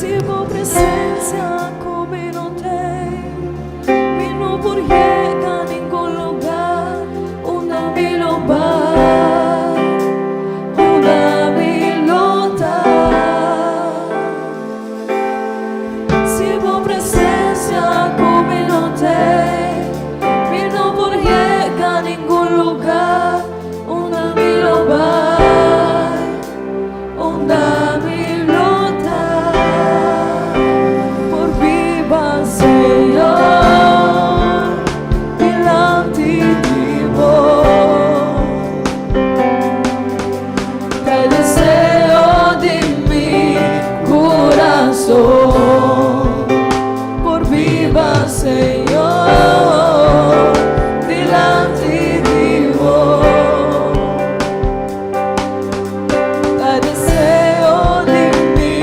Si bo presencia cu mi no t'ey, mi no por yega ningun lugar unda mi lo bay, unda mi lo ta. Si bo presencia cu mi no t'ey, mi no por yega ningun lugar unda mi lo bay, unda mi lo ta. Por biba, Señor, dilanti di bo. Ta deseo di mi curason. Por biba, Señor, dilanti di bo. Ta deseo di mi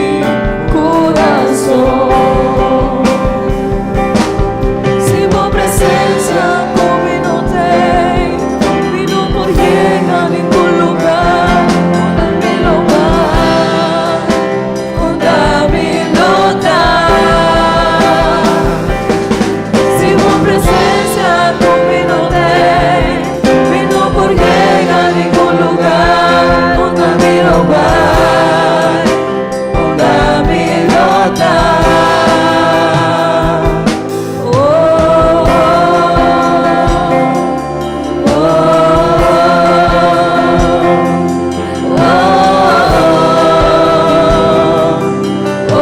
curason. Si bo presencia cu mi no t'ey, mi no por yega ningun lugar unda mi lo bay, unda mi lo ta. Si bo presencia cu mi no t'ey, mi no por yega ningun lugar unda mi lo bay, unda mi lo ta. Oh, oh, oh, oh, oh,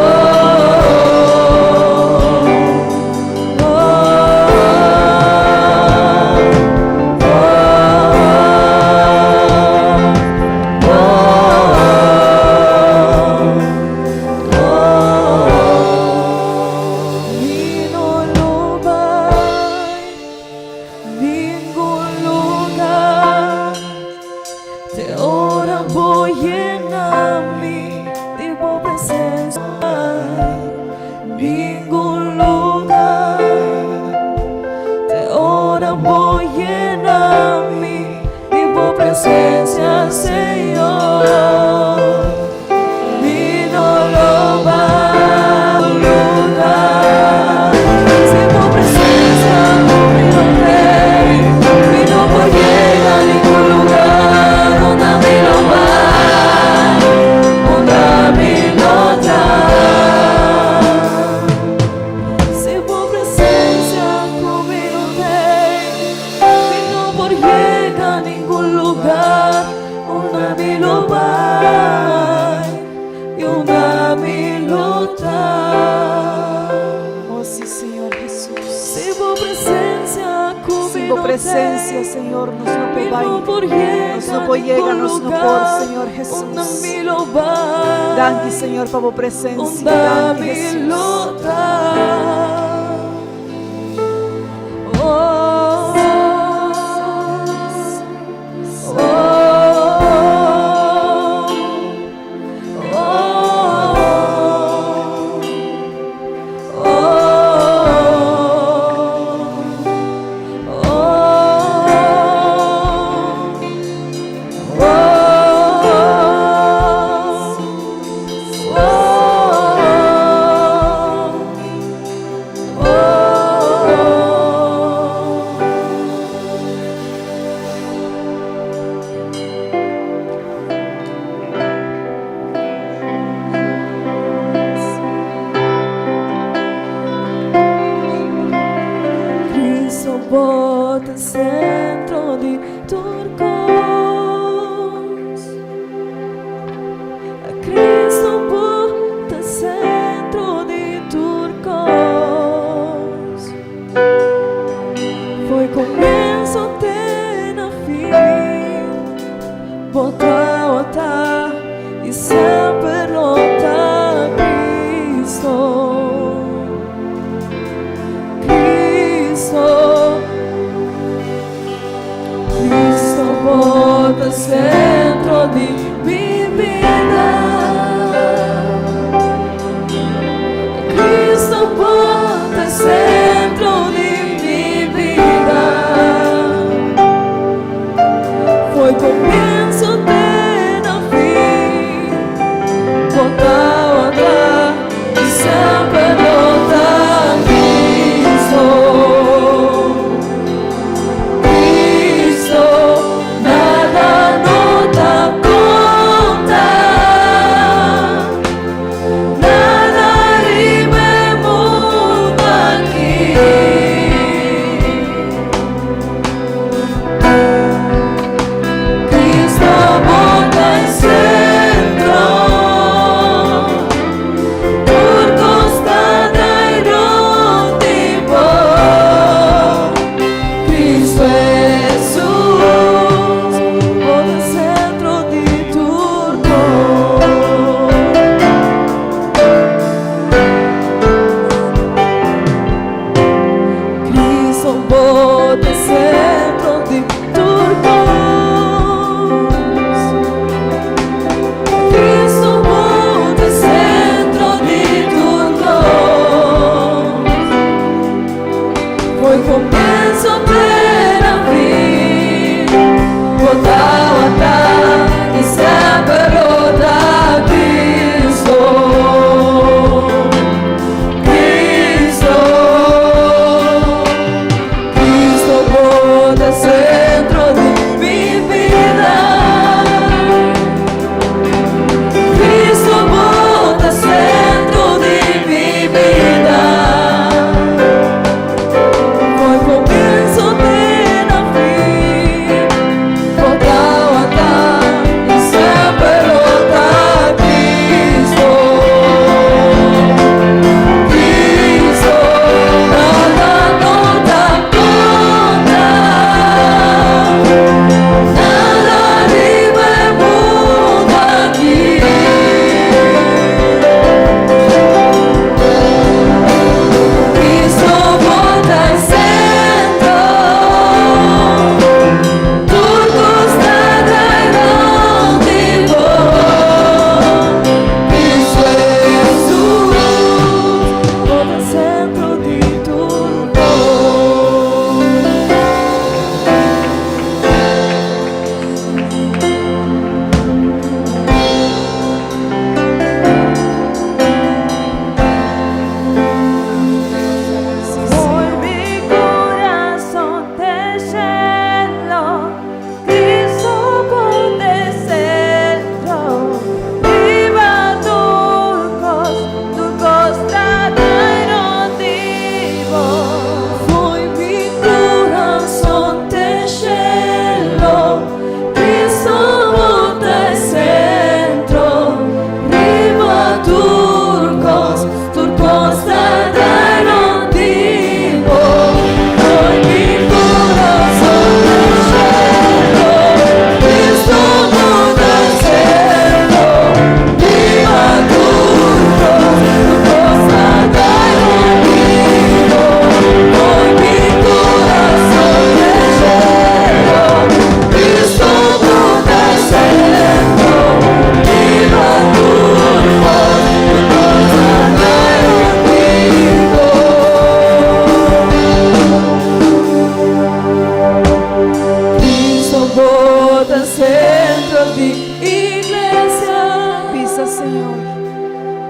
oh, oh. Mi no lo bay ningun lugar te ora bo yena mi di bo presencia. Ningun lugar te ora bo yena mi di bo presencia, Señor. Mi no lo bay lugar Si bo presencia mi no t'ey, mi no por yega ningun lugar unda mi lo bay, unda mi lo ta. Si bo presencia cu mi no t'ey, mi no por yega ningun lugar unda mi lo bay y unda mi lo ta. Oh, si, Señor Jesus. Si bo presencia cu mi Sin bo no presencia, t'ey, Señor, nos no mi por bay. no por yega Nos no por yega, ningun nos no por, lugar Señor Jesus. unda mi lo bay, Danki, Señor, pa bo presencia. unda Danki, mi Jesus. lo ta. Oh, oh, oh, oh, oh, oh, oh, oh. Cristo bo ta centro di tur cos. Cristo bo ta centro di tur cos. For di comienzo te na fin. Bo ta y semper lo ta Cristo. Cristo.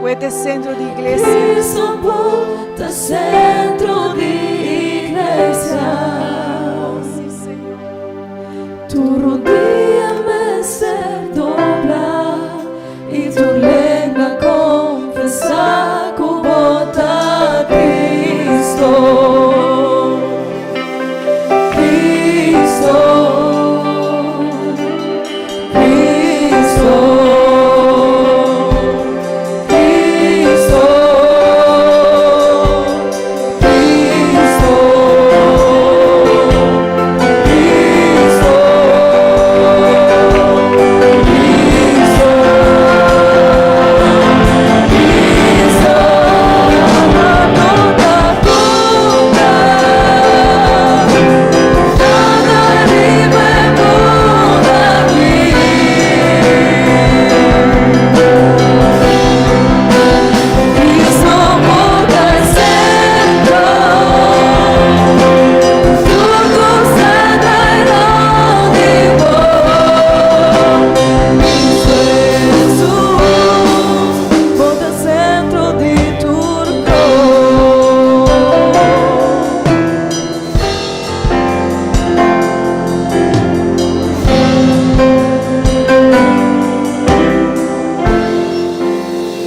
Ku e ta e sentro di iglesia. Cristo bo ta sentro di iglesia. Oh, si, Señor. Tur rodia mester dobla i tur lenga konfesá ku bo ta Cristo. Cristo. Cristo. Cristo. Cristo. Cristo. Cristo. Cristo. No ta cumpra. Nada riba e mundu aki. Cristo bo ta e sentro. Tur kos ta rònt di bo. Cristo Jesus, bo ta sentro di tur kos.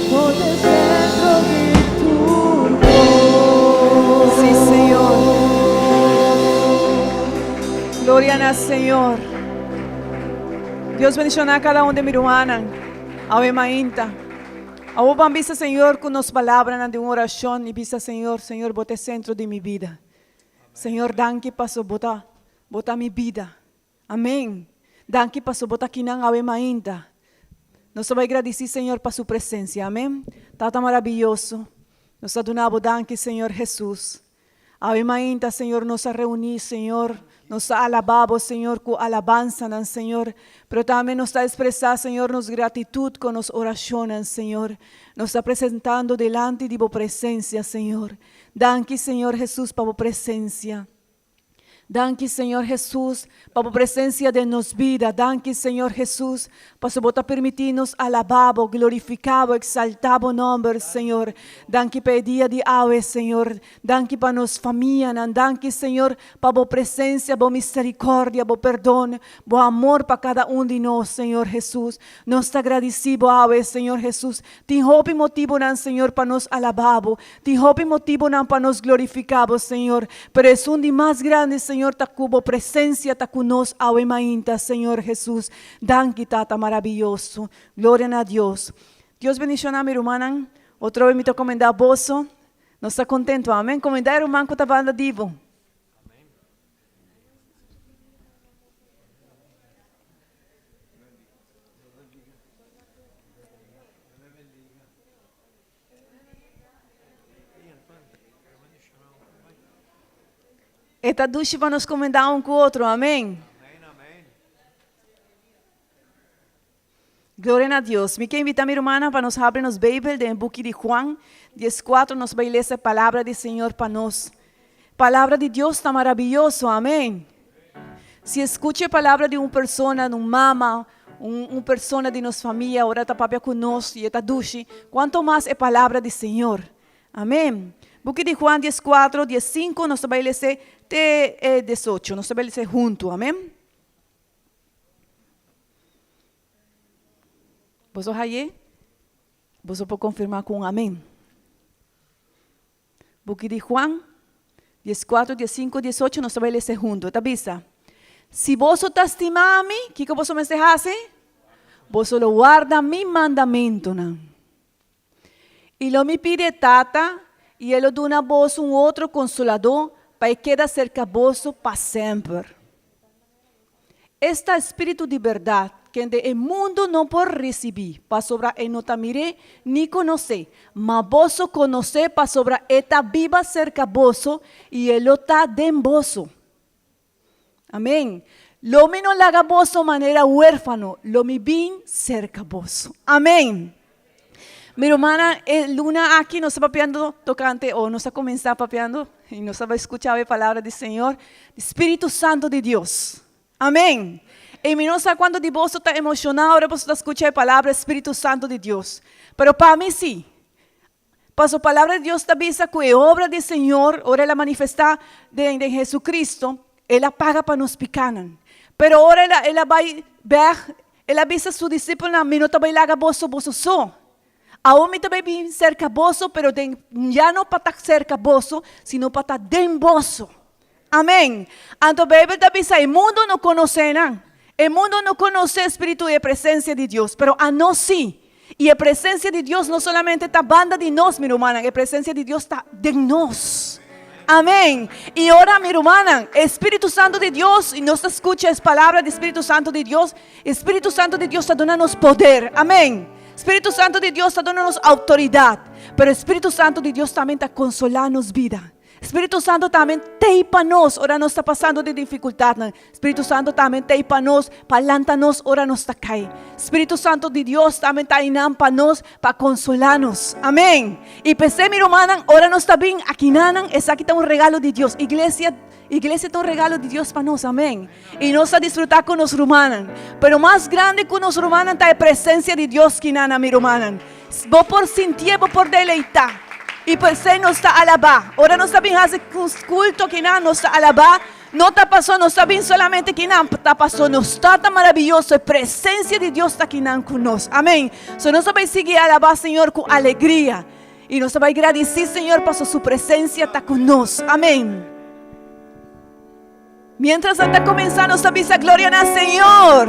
Bo ta sentro di tur kos. Sí, Señor. Gloria na Señor. Dios bendishoná kada un di mi rumannan. Awe mainta. Awo ban bisa Señor ku nos palabranan di un orashon i bisa Señor, Señor, bo ta e sentro di mi bida. Señor, danki paso bo ta, bo ta mi bida. Amén. Danki paso bo ta akinan awe mainta. Nos ta bai gradisí Señor pa su presensia. Amén. Tata marabiyoso, nos ta duna bo danki, Señor Hesus. Awe mainta, Señor, nos a reuní, Señor. Nos ta alabá bo, Señor, ku alabansanan, Señor. Pero tambe nos ta ekspresá, Señor, nos gratitut ku nos orashonnan, Señor. Nos ta presentando dilanti di bo presensia, Señor. Danki, Señor Hesus, pa bo presensia. Danki, Señor Hesus, pa bo presensia den nos bida. Danki, Señor Hesus, pasobra bo ta permití nos alabá bo, glorifiká bo, eksaltá bo nòmber, Señor. Danki pa e dia di awe, Señor. Danki pa nos famianan. Danki, Señor, pa bo presensia, bo miserikòrdia, bo perdon, bo amor pa kada un di nos, Señor Hesus. Nos ta gradisí bo awe, Señor Hesus. Tin hopi motibunan, Señor, pa nos alabá bo. Tin hopi motibunan pa nos glorifiká bo, Señor. Pero esun di mas grandi, Señor, ta ku bo presensia ta ku nos awe mainta, Señor Hesus. Danki, Tata marabiyoso. Gloria na Dios. Dios bendishoná mi rumannan. Otro bes mi ta komendá boso. Nos ta kontentu, amen. Komendá e ruman ku ta banda di bo. E ta dushi pa nos komendá un ku otro, amén. Gloria na Dios. Mi ke invitá mi rumannan pa nos habri nos Beibel den e buki di Juan dieskuatro, nos bai lesa e palabra di Señor pa nos. Palabra di Dios ta marabiyoso, amén. Si escucha e palabra di un persona, un mama, un, un persona di nos famia, ora ta papia cu nos y e ta dushi, cuanto mas e palabra di Señor. Amén. Buki di Juan diescuatro, diescinco, nos ta bai lese te e diesocho, nos ta bai lese hunto, amén. Boso haye? Boso por confirma cu un amén. Buki di Juan, dieskuatro, diesinku, diesocho, nos ta bai lesa huntu. E ta bisa, Si boso ta stima mi, kiko boso mester hasi? Boso lo warda mi mandamentunan. I lo mi pidi e Tata, i e lo duna boso un otro Konsoladó pa e keda serka boso pa semper. Esta Spiritu di bèrdat, kende e mundu no por risibí, pasobra e no ta mir'é ni konos'é, ma boso konos'é pasobra e ta biba serka boso i e lo ta den boso. Amén. Lo mi no laga boso manera huérfano, lo mi bin serka boso. Amén. Mi rumannan, e luna aki nos ta papiando tokante, o nos a kuminsá papiando, i nos a bai skucha e palabra di Señor, di Spiritu Santu di Dios. Amén. I mi no sa kuantu di boso ta emoshoná ora boso ta skucha e palabra Spiritu Santu di Dios. Pero pa mi sí. Paso palabra di Dios ta bisa ku e obra di Señor, ora el a manifestá den den Jesucristo, el a paga pa nos pikánan. Pero ora el a el a bai bèk, el a bisa su disipelnan, Mi no ta bai laga boso boso so. Awor mi ta bai bin serka boso, pero den ya no pa ta serka boso, sino pa ta den boso. Amèn. Anto Beibel ta bisa, e mundu no konosé nan. E mundu no konosé e spiritu i e presensia di Dios, pero anos sí. I e presensia di Dios no solamente ta banda di nos, mi rumannan, e presensia di Dios ta den nos. Amèn. I ora, mi rumannan, e Spiritu Santu di Dios, i nos ta skucha es palabra di Spiritu Santu di Dios, e Spiritu Santu di Dios ta duna nos poder. Amèn. Spiritu Santu di Dios ta duna nos outoridat. Pero e Spiritu Santu di Dios tambe ta konsolá nos bida. Spiritu Santu tambe t'ei pa nos ora nos ta pasando den difikultatnan. Spiritu Santu tambe t'ei pa nos pa lanta nos ora nos ta kai. Spiritu Santu di Dios tambe ta einan pa nos pa konsolá nos. Amén. I p'esei, mi rumannan, ora nos ta bin akinanan, esaki ta un regalo di Dios. Iglesia, iglesia ta un regalo di Dios pa nos. Amén. I nos ta disfrutá ku nos rumannan. Pero mas grandi ku nos rumannan ta e presensia di Dios kinanan, mi rumannan. Bo por sintié, bo por deleitá. I p'esei nos ta alabá. Ora nos ta bin hasi kulto kinan, nos ta alabá. No ta pasó nos ta bin solamente kinan, ta pasó nos Tata maraviyoso, e presensia di Dios ta kinan ku nos. Amén. So nos ta bai sigui alabá Señor ku alegria. I nos ta bai gradisí Señor paso su presensia ta ku nos. Amén. Mientras nan ta kuminsá, nos ta bisa gloria na Señor.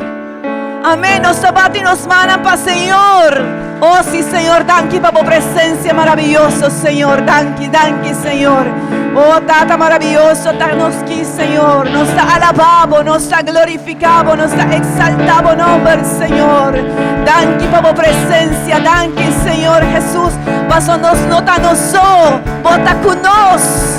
Amén. Nos ta bati nos mannan pa Señor. Oh, sí, Señor, danki pa bo presensia maraviyoso, Señor. Danki, danki, Señor. Oh, Tata maraviyoso, ta nos ki, Señor. Nos ta alabá bo, nos ta glorifiká bo, nos ta eksaltá bo nomber, Señor. Danki pa bo presensia. Danki, Señor Jesús. Paso nos no ta nos so, bo ta ku nos.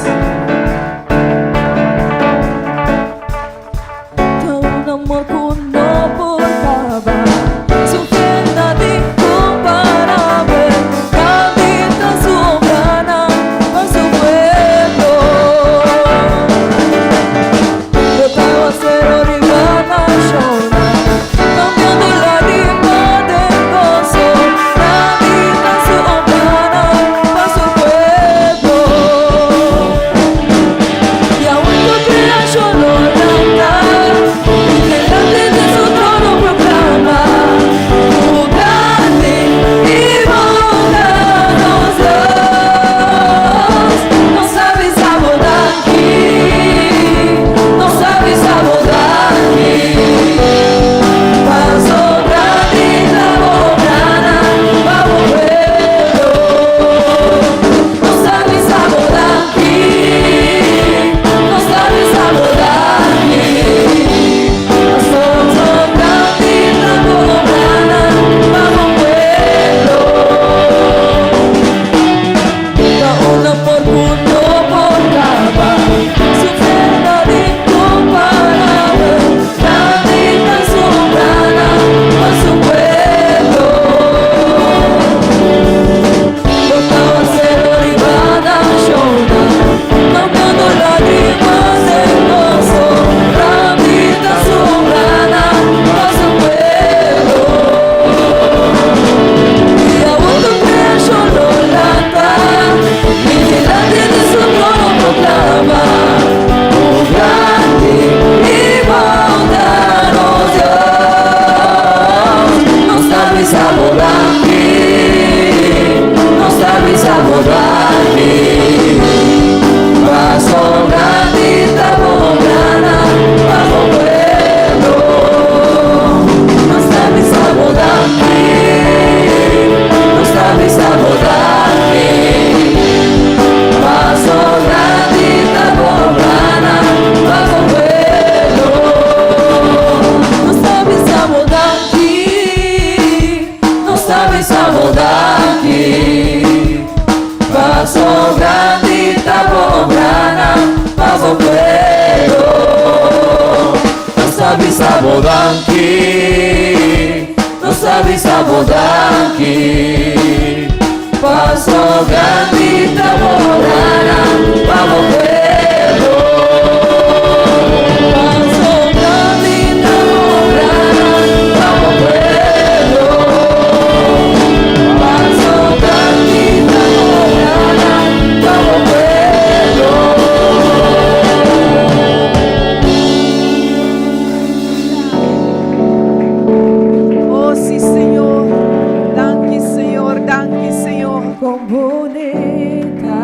Kon bunita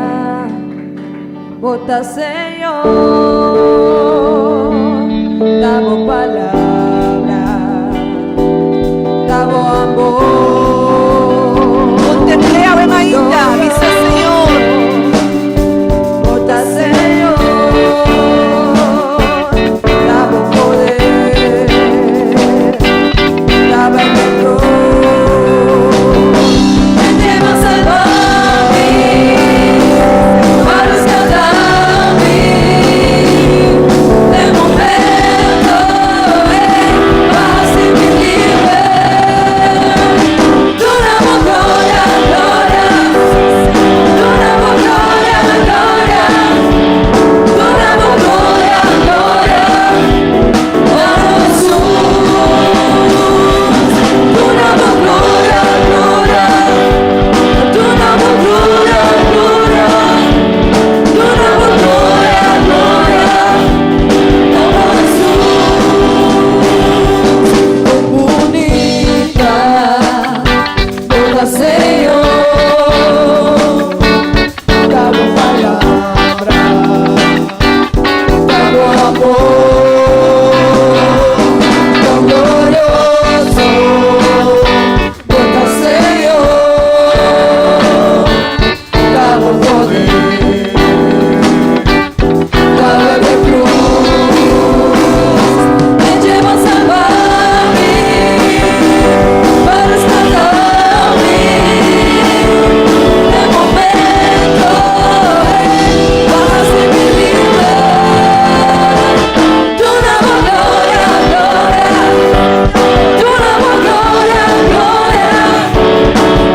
bo ta, Señor, ta bo palabra, ta bo amor. Kontempl'é awe mainta, bisa Señor. Bo ta, Señor, ta bo poder, ta bo trono. Te salva mi, pa reskatá mi, den momento pa hasi mi liber. Duna bo gloria, gloria, duna bo gloria, gloria, duna bo gloria, gloria, oh Jesus. Duna bo gloria, gloria, duna bo gloria, gloria, duna bo gloria, gloria, oh Jesus. Bunita, bo ta, Señor, ta bo palabra, ta bo amor, kon glorioso, bo ta, Señor, ta bo poder, ta bo krus, me lleva a salvarme, para rescatarme, de momento para hacerme libre. Duna bo gloria, gloria, duna bo gloria, gloria,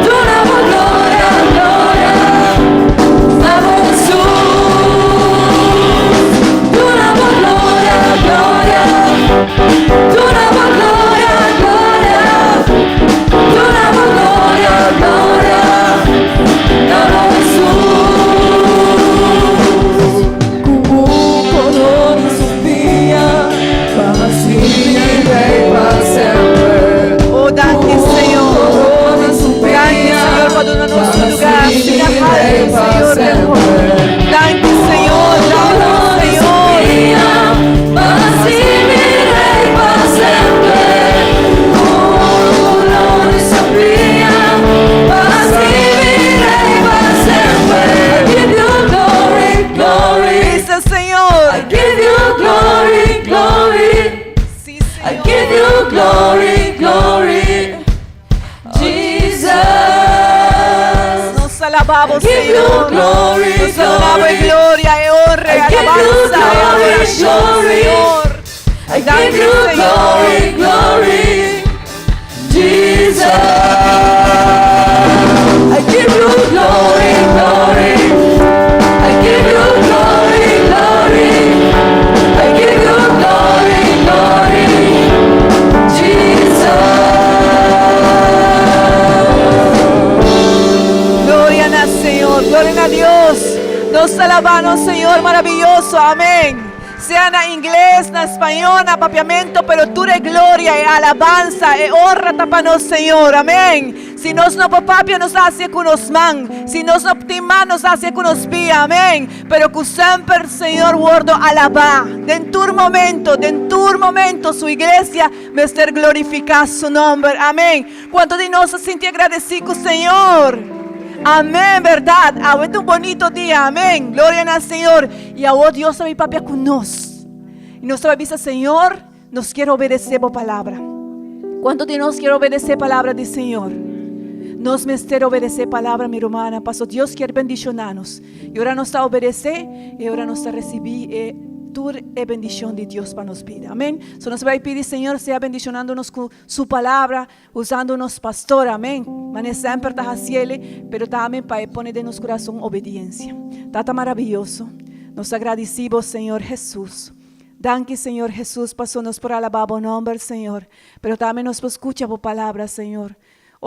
duna bo gloria, gloria, amo Jesus. Duna bo gloria, gloria, duna bo gloria, gloria, duna bo gloria, gloria, amo Jesus. Ku koló di sumpiña, pa hasi mi rei pa semper. Oh, danki, Señor. Danki, Señor, pa duna nos un lugá asina haltu, Señor. Danki, Señor. Danki, Señor. Pa hasi mi rei pa semper. Koló di sumpiña, pa hasi mi rei pa semper. I give you glory, glory. Bisa, Señor. I give you glory, glory. Sí, I Señor. give you glory, glory. Jesus. Nos alabamos, I give you Señor. glory, Nos alabamos glory. gloria y honra y I give you alabanza y glory, adoración, glory. Señor. I Danki, give you Señor. glory, glory, Jesus. I give you glory, glory. I give you glory, glory. I give you glory, glory, Jesus. Gloria na Señor, gloria na Dios. Nos alabamos, Señor, maravioso. Amèn. Sea na ingles, na spañó, na papiamento, pero tur e gloria i alabansa i honra ta pa nos, Señor. Amèn. Si nos no por papia, nos hasi ku nos man. Si nos no tin man, nos hasi ku nos pia. Amèn. Pero ku semper, Señor, wòrdu alabá. Den tur momento, den tur momento, su iglesia mester glorifiká su nòmber. Amèn. Kuantu di nos ta sinti gradesido, Señor? Amèn, berdat? Awe ta un bunita dia, amèn. Gloria na Señor. I awor Dios ta papia ku nos. I nos ta bisa, Señor, nos ke obedesé e palabra. Kuantu di nos ke obedesé e palabra di Señor? Nos mester obedesé e palabra, mi ruman. Pastor, Dios ke bendishoná nos. I ora nos ta obedesé, i ora nos ta risibí tur e bendishon di Dios pa nos bida. Amèn. So nos ta bai pidi, Señor, sea bendishonando nos ku su palabra, usando nos pastor. Amèn. Manera semper ta hasié, pero tambe pa pone den nos kurason obedensia. Tata maravioso. Nos ta gradesido, Señor Jesus. Danki, Señor Jesus, paso nos por alabá bo nòmber, Señor. Pero tambe nos por skucha e palabra, Señor.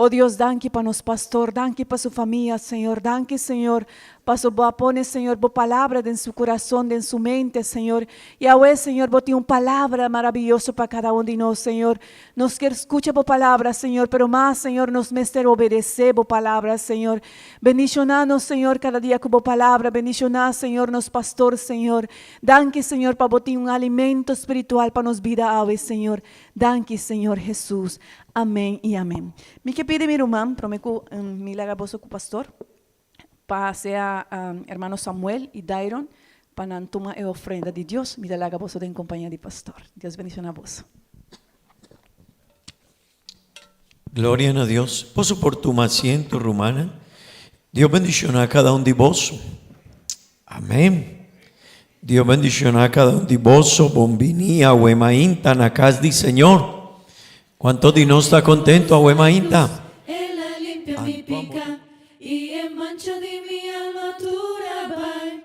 O Dios, danki pa nos pastor, danki pa su famia, Señor. Danki, Señor, paso Bo a pone, Señor, Bo palabra den su curason, den su mente, Señor. Y awe, Señor, Bo tin un palabra maraviyoso pa cada un di nos, Señor. Nos kier scucha Bo palabra, Señor, pero mas, Señor, nos mester obedece Bo palabra, Señor. Bendiciona nos, Señor, cada dia cu Bo palabra. Bendiciona, Señor, nos pastor, Señor. Danki, Señor, pa Bo tin un alimento spiritual pa nos bida awe, Señor. Danki, Señor Jesus. Amen y amen. Mi ke pidi mi ruman, prome cu mi laga boso cu pastor, pa sea hermano Samuel y Dairon pa nan tuma e ofrenda di Dios. Mi ta laga boso den compañia di pastor. Dios bendiciona boso. Gloria na Dios. Boso por tuma asiento, rumannan. Dios bendiciona cada un di boso. Amén. Dios bendiciona cada un di boso. Bon bini awe mainta na cas di Señor. Cuanto di nos ta contento awe mainta? El a limpia mi pica y e mancha di mi alma tur a bai.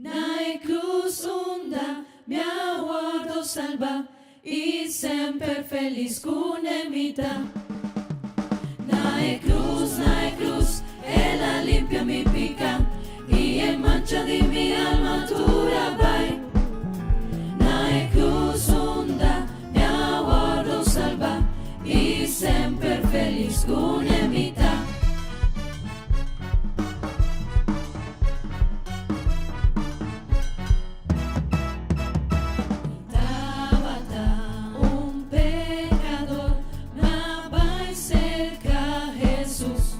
Na e cruz unda mi a wordo salba y semper feliz cune mi ta. Na e cruz, na e cruz, El a limpia mi pica y e mancha di mi alma tur a bai. Na e cruz unda mi a wordo salba y semper feliz cune mi ta. Mi tabata un pecador, ma bai cerca Jesús.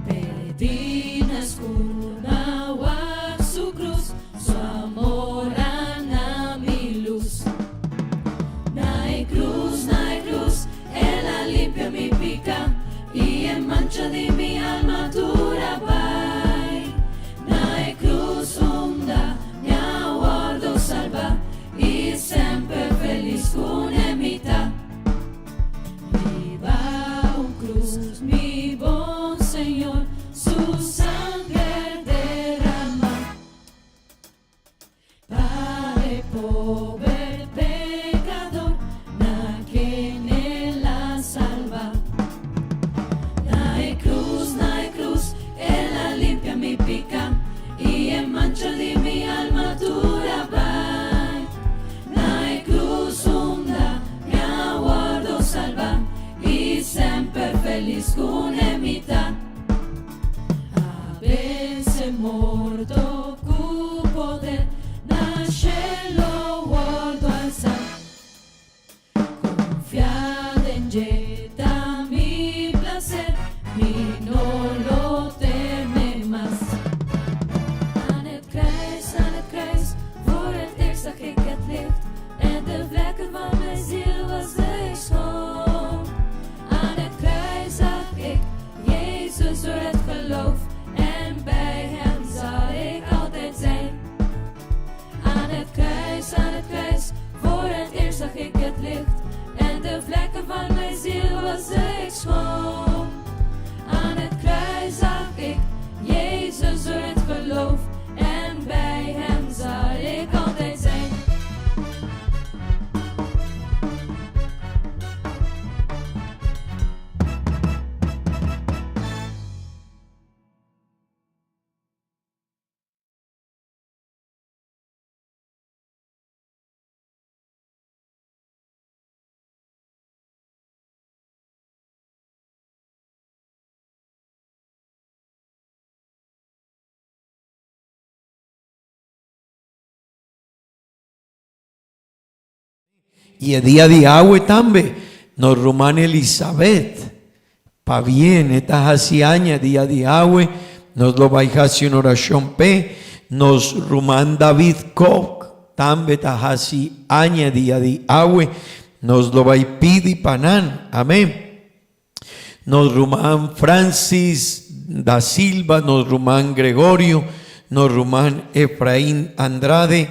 Perdí na scur, ma wak su cruz, su amor a na mi luz. Na e cruz, na e cruz, El a limpia mi pica y e mancha di mi alma tur a bai. Na e cruz unda mi a wordo salba y semper feliz cune mi ta. Riba un cruz mi bon Señor su sangre derama. Pa e pober pecador na ken el a salba. Na e cruz, na e cruz, el a limpia mi pica y e mancha di mi alma tur a bai. Na e cruz unda mi a wordo salba y semper feliz cune mi ta. A vence morto cu poder, na cielo wordo alza. Confia den dje ta mi placer, mi no lo teme mas. Aan het kruis, aan het kruis, voor het eerst zag ik het licht en de vlekken van mijn ziel waste ik schoon. Aan het kruis zag ik Jezus door het geloof en bij hem zal ik altijd zijn. Aan het kruis, aan het kruis, voor het eerst zag ik het licht en de vlekken van mijn ziel waste ik schoon. Aan het kruis zag ik Jezus door het geloof en bij hem zal ik altijd zijn. Y e dia di awe tambe nos ruman Elizabeth pabien e ta haci aña dia di awe nos lo bay haci un oracion p'e nos ruman David Kok tambe ta haci aña dia di awe nos lo bay pidi pa nan amen. Nos ruman Francis da Silva, nos ruman Gregorio, nos ruman Efrain Andrade,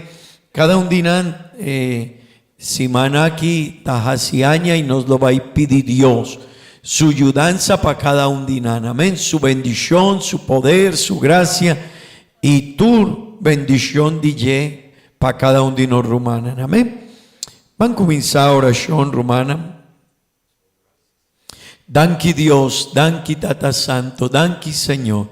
cada un di nan e siman aki ta haci aña y nos lo bay pidi Dios su yudansa pa cada un di nan. Amen. Su bendicion, su poder, su gracia y tur bendicion di dje pa cada un di nos rumannan. Amen. Ban cuminsa oracion rumannan. Danki Dios, danki Tata Santo, danki Señor.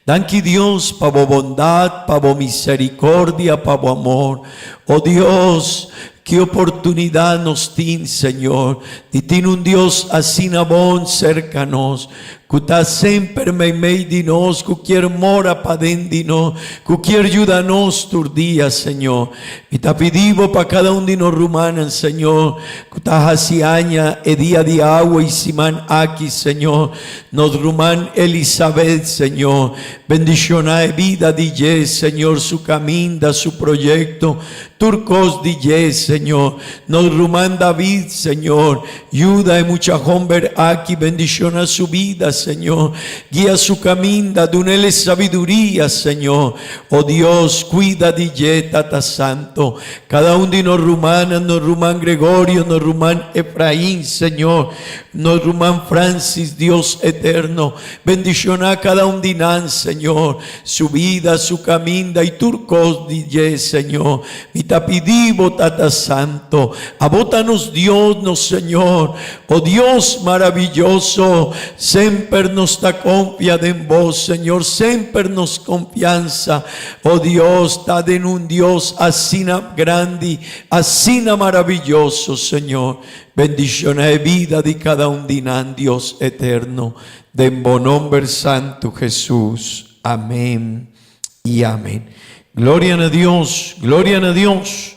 Danki Dios pa bo bondad, pa bo misericordia, pa bo amor. O Dios, ki oportunidad nos tin, Señor, di tin un Dios asina bon cerca nos, cu ta semper meimei di nos, cu kier mora paden di nos, cu kier yuda nos tur dia, Señor. Mi ta pidi bo pa cada un di nos rumannan, Señor, cu ta haci aña e dia di awe y siman aki, Señor. Nos ruman Elizabeth, Señor, bendiciona e bida di dje, Señor, su caminda, su proyecto, tur cos di dje, Señor. Nos ruman David, Señor, yuda e mucha homber aki, bendiciona su bida, Señor. Guia su caminda, dunele sabiduria, Señor. O Dios, cuida di dje, Tata Santo. Cada un di nos rumannan, nos ruman Gregorio, nos ruman Efrain, Señor, nos ruman Francis, Dios eterno, bendiciona cada un di nan, Señor, su bida, su caminda y tur cos di dje, Señor. Mi ta pidi Bo, Tata Santo, abo ta nos Dios, nos Señor. O Dios maravilloso, semper nos ta confia den Bo, Señor, semper nos confianza, o Dios, ta den un Dios asina grandi, asina maravilloso, Señor. Bendiciona e bida di cada un di nan, Dios eterno, den Bo nomber santo, Jesus. Amén y amén. Gloria na Dios, gloria na Dios,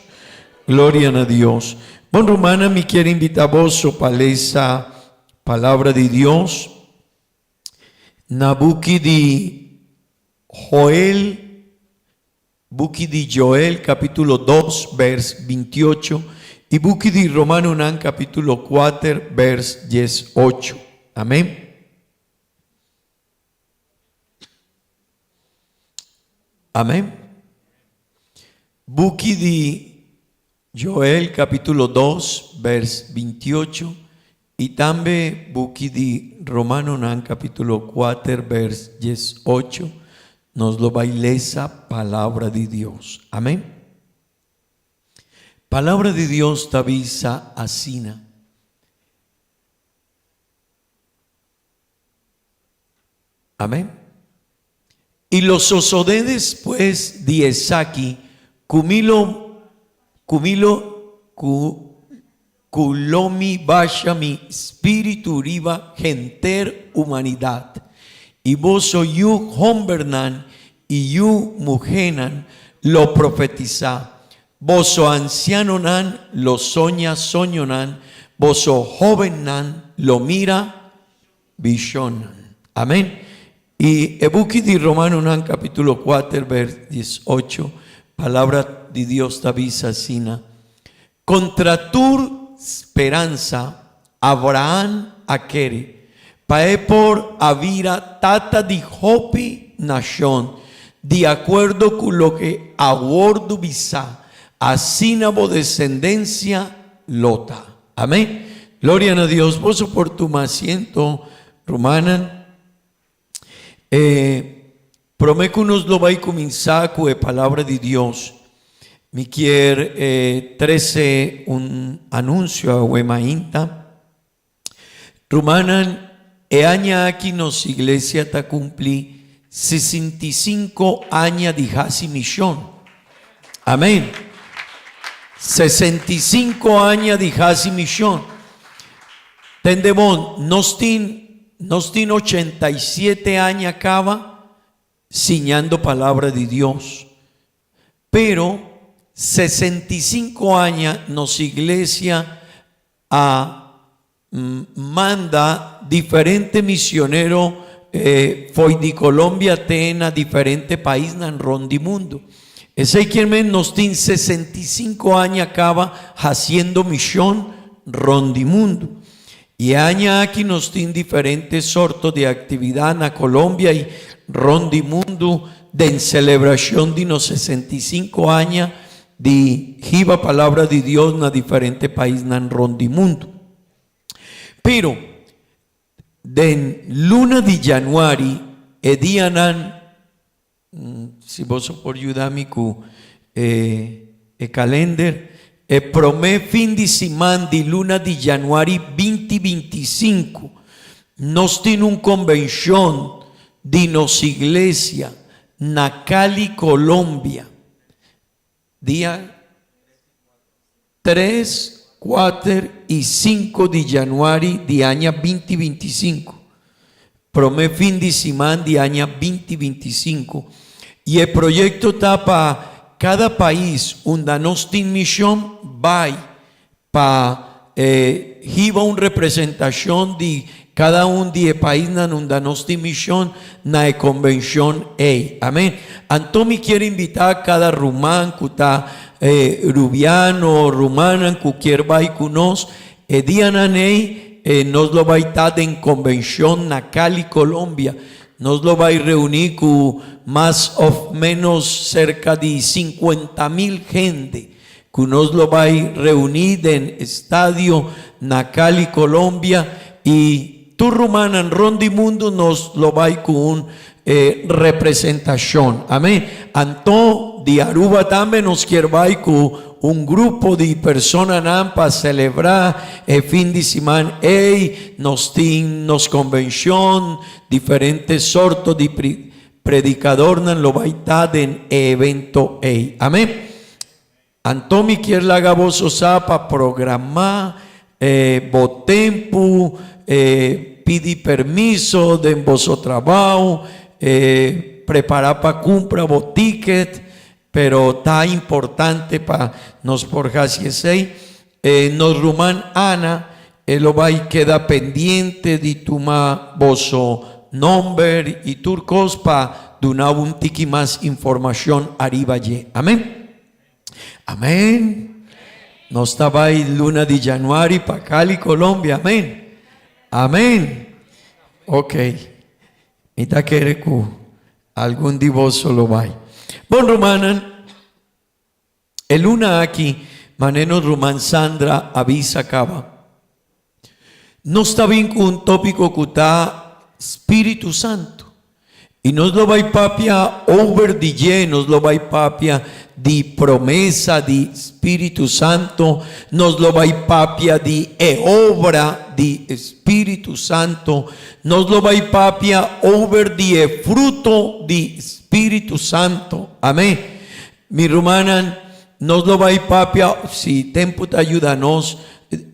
gloria na Dios. Bon rumannan, mi kier invita boso pa lesa Palabra di Dios na buki di Joel, buki di Joel capítulo dos vers bintiocho y buki di Romanonan capítulo cuater vers diesocho. Amén. Amén. Buki di Joel capítulo dos vers bintiocho y tambe buki di Romanonan capítulo cuater vers diesocho nos lo bay lesa palabra di Dios. Amén. Palabra di Dios ta bisa asina. Amén. I lo sosodé despues di esaki ku mi lo ku mi lo ku ku lo mi basha mi spiritu riba henter humanidat, i boso yu hombernan i yu muhénan lo profetisá, boso ansianonan lo soña soñonan, boso hóbennan lo mira Vishonnan. Amen. I e buki di Romanonan capítulo kuater vers diesocho, Palabra di Dios ta bisa asina, Contra tur speransa Abraham a kere, pa e por a bira tata di hopi nashon, di akuerdo ku loke a wordu bisá, asina bo desendensia lo ta. Amén. Gloria na Dios. Boso por tuma asiento, rumannan. E prome ku nos lo bai kuminsá ku e palabra di Dios, mi kier eh, trese un anuncio awe mainta. Rumannan, e aña aki nos iglesia ta kumpli 65 aña di hasi mishon. Amén. 65 aña di hasi mishon. Tende bon, nos tin, nos tin 87 aña kaba siñando palabra di Dios. Pero 65 aña nos iglesia a manda diferente misionero fo'i di Colombia te na diferente paisnan rond di mundo. Esei kier men nos tin 65 aña caba haciendo mision rond di mundo. Y e aña aki nos tin diferente sorto di actividad na Colombia y rond di mundo den celebracion di nos 65 aña di hiba palabra di Dios na diferente paisnan rond di mundu. Pero, den luna di januari, e dianan, si boso por yuda mi ku e e kalender, e promé fin di siman di luna di januari binti 25, Nos tin un konvenshon di nos iglesia na Cali, Colombia, dia tres, kuater i sinku di januari di aña binti 25, promé fin di siman di aña 2025. I e proyekto ta pa kada pais unda nos tin mishon bai pa hiba un representashon di kada un di e paisnan unda nos tin mishon na e konvenshon ei. Amen. Anto mi kier invitá kada ruman ku ta rubiano, rumannan ku kier bai ku nos, e dianan ei nos lo bai ta den konvenshon na Cali, Colombia. Nos lo bai reuní ku mas òf ménos serka di 50,000 hende. Ku nos lo bai reuní den estadio na Cali, Colombia, i tur rumannan rond di mundu nos lo bai ku un representashon. Amen. Anto di Aruba tambe nos kier bai ku un grupo di personanan pa selebrá e fin di siman ei. Nos tin nos konvenshon, diferente sorto di predikadornan lo bai ta den e evento ei. Amen. Anto mi kier laga boso sa pa programá bo tempu, pidi permiso den boso trabou, prepará pa kumpra bo ticket, pero ta importante pa nos por hasi esei. Nos ruman Ana, e lo bai keda pendiente di tuma boso nomber i tur kos pa duna un tiki mas informashon ariba dje. Amen. Amen. Nos ta bai luna di januari pa Cali, Colombia. Amen. Amen. Ok. Mi ta kere ku algun di boso lo bai. Bon rumannan, e luna aki, mane nos ruman Sandra a bisa kaba, nos ta bin ku un tópiko ku ta Spiritu Santu. I nos lo bai papia over di dje, nos lo bai papia di promesa di Spiritu Santu, nos lo bai papia di e obra di Spiritu Santu, nos lo bai papia over di e fruto di Spiritu Santu. Amen. Mi rumannan, nos lo bai papia, si tempu ta yuda nos,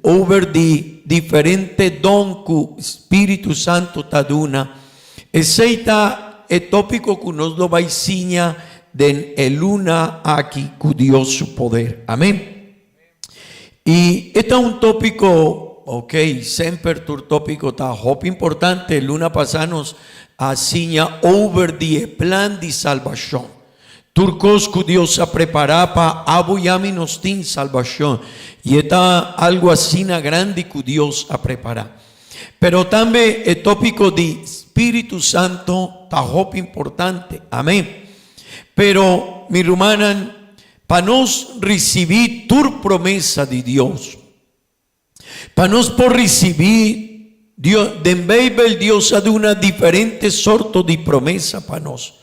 over di diferente don ku Spiritu Santu ta duna. Esei ta e tópiko ku nos lo bai siña den e luna aki ku Dios su poder. Amén. I e ta un tópiko, ok, semper tur tópiko ta hopi importante. Luna pasá nos a siña over di e plan di salbashon. Tur kos ku Dios a prepará pa abo i ami nos tin salbashon. I e ta algu asina grandi ku Dios a prepará. Pero tambe e tópiko di Spiritu Santo ta hopi importante. Amén. Pero, mi rumannan, pa nos risibí tur promesa di Dios, pa nos por risibí Dios, den Beibel Dios a duna diferente sorto di promesa pa nos.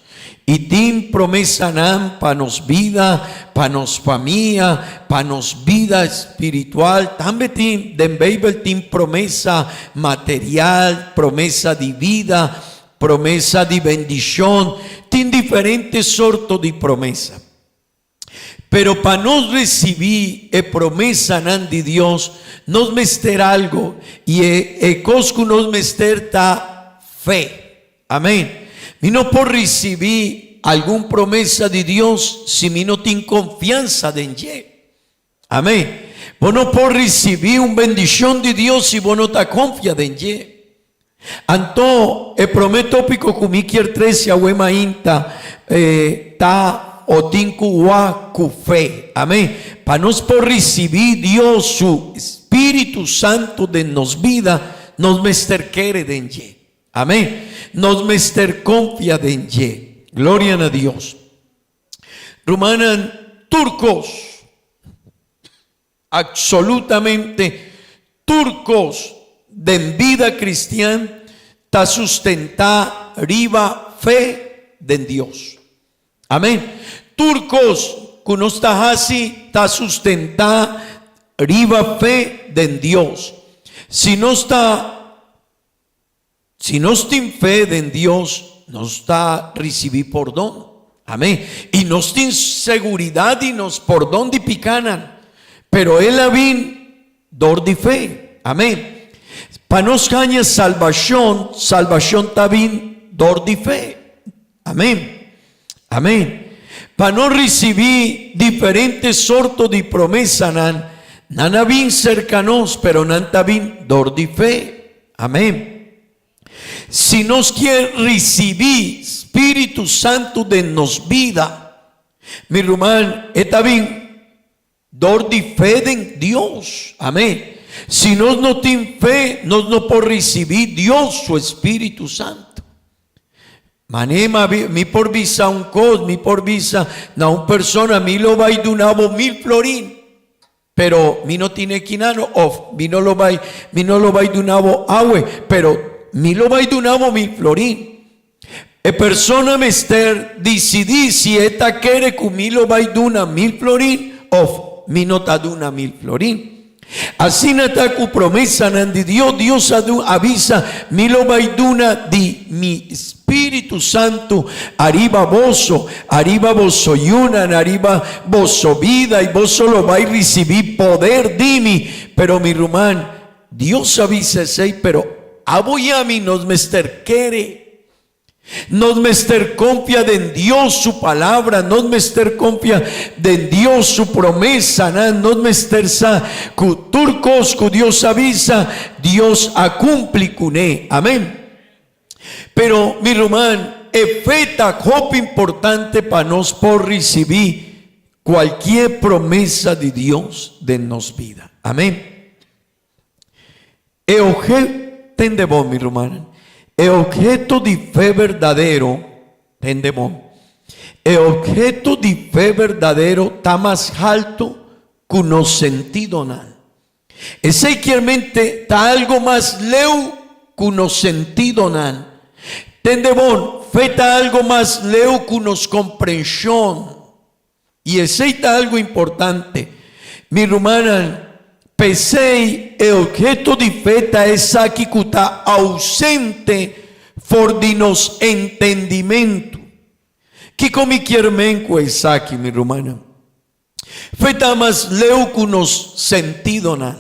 I tin promesanan pa nos bida, pa nos famia, pa nos bida spiritual. Tambe tin, den Beibel tin promesa material, promesa di bida, promesa di bendishon. Tin diferente sorto di promesa. Pero pa nos risibí e promesanan di Dios, nos mester algo, i e e kos ku nos mester ta fe. Amén. Mi no por risibí algun promesa di Dios si mi no tin konfiansa den dje. Amén. Bo no por risibí un bendishon di Dios si bo no ta konfia den dje. Anto, e promé tópiko ku mi kier trese awe mainta ta o tin ku wak ku fe. Amén. Pa nos por risibí Dios su Spiritu Santu den nos bida, nos mester kere den dje. Amén. Nos mester konfia den dje. Gloria na Dios. Rumannan, tur kos, Absolutamente tur kos den bida kristian ta sustentá riba fe den Dios. Amén. Tur kos ku nos ta hasi ta sustentá riba fe den Dios. Si nos ta. Si nos tin fe den Dios, nos ta risibí pordon. Amén. I nos tin seguridat di nos pordon di pikanan. Pero el a bin dor di fe. Amén. Pa nos haña salbashon, salbashon ta bin dor di fe. Amén. Amén. Pa nos risibí diferente sorto di promesanan, nan a bin serka nos, pero nan ta bin dor di fe. Amén. Si nos kier risibí Spiritu Santu den nos bida, mi ruman, e ta bin dor di fe den Dios. Amén. Si nos no tin fe, nos no por risibí Dios su Spiritu Santu. Mané mi por bisa un kos, mi por bisa na un persona, mi lo bai duna bo mil florin. Pero mi no tin e kinano of mi no lo bai mi no lo bai duna bo awe, pero mi lo bai duna bo mi florin. E persona mester disidí si e ta kere ku mi lo bai duna mil florin of mi no ta duna mil florin. Asina ta ku promesanan di Dios, Dios a a bisa, Mi lo bai duna di mi Spiritu Santu ariba boso, ariba boso yunan, ariba boso bida, i boso lo bai risibí poder di mi. Pero mi ruman, Dios a bisa esei, pero abo i ami nos mester kere. Nos mester konfia den Dios su palabra, nos mester konfia den Dios su promesanan, nos mester sa ku tur kos ku Dios a bisa, Dios a kumpli kuné. Amén. Pero mi ruman, e fe ta hopi importante pa nos por risibí kualkier promesa di Dios den nos bida. Amén. E obhe, tende bon mi rumannan, e obheto di fe berdadero, tende bon, e obheto di fe berdadero ta mas haltu ku nos sentidonan. Esei kier mente ta algo mas leu ku nos sentidonan. Tende bon, fe ta algo mas leu ku nos komprenshon. I esei ta algo importante. Mi rumannan, p'esei e obheto di fe ta esaki ku ta ausente for di nos entendimentu. Kiko mi kier men ku esaki, mi rumannan? Fe ta mas leu ku nos sentidonan.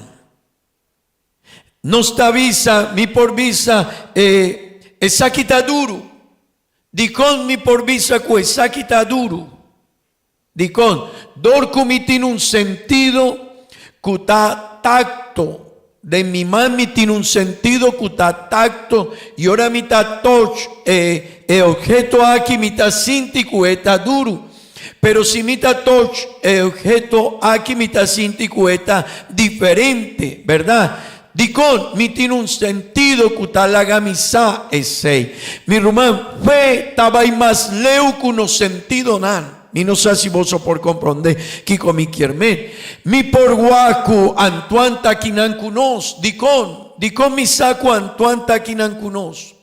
Nos ta bisa, mi por bisa, e esaki ta duru. Dikon mi por bisa ku esaki ta duru? Dikon? Dor ku mi tin un sentido ku ta takto. Den mi man mi tin un sentido ku ta takto i ora mi ta toch e e obheto aki mi ta sinti ku e ta duru. Pero si mi ta toch e obheto aki mi ta sinti ku e ta diferente, bèrdat? Dikon? Mi tin un sentido ku ta laga mi sa esei. Mi ruman, fe ta bai mas leu ku nos sentidonan. Mi no sa si boso por komprondé kiko mi kier men. Mi por wak ku Antoine ta kinan ku nos. Dikon? Dikon mi sa ku Antoine ta kinan ku nos?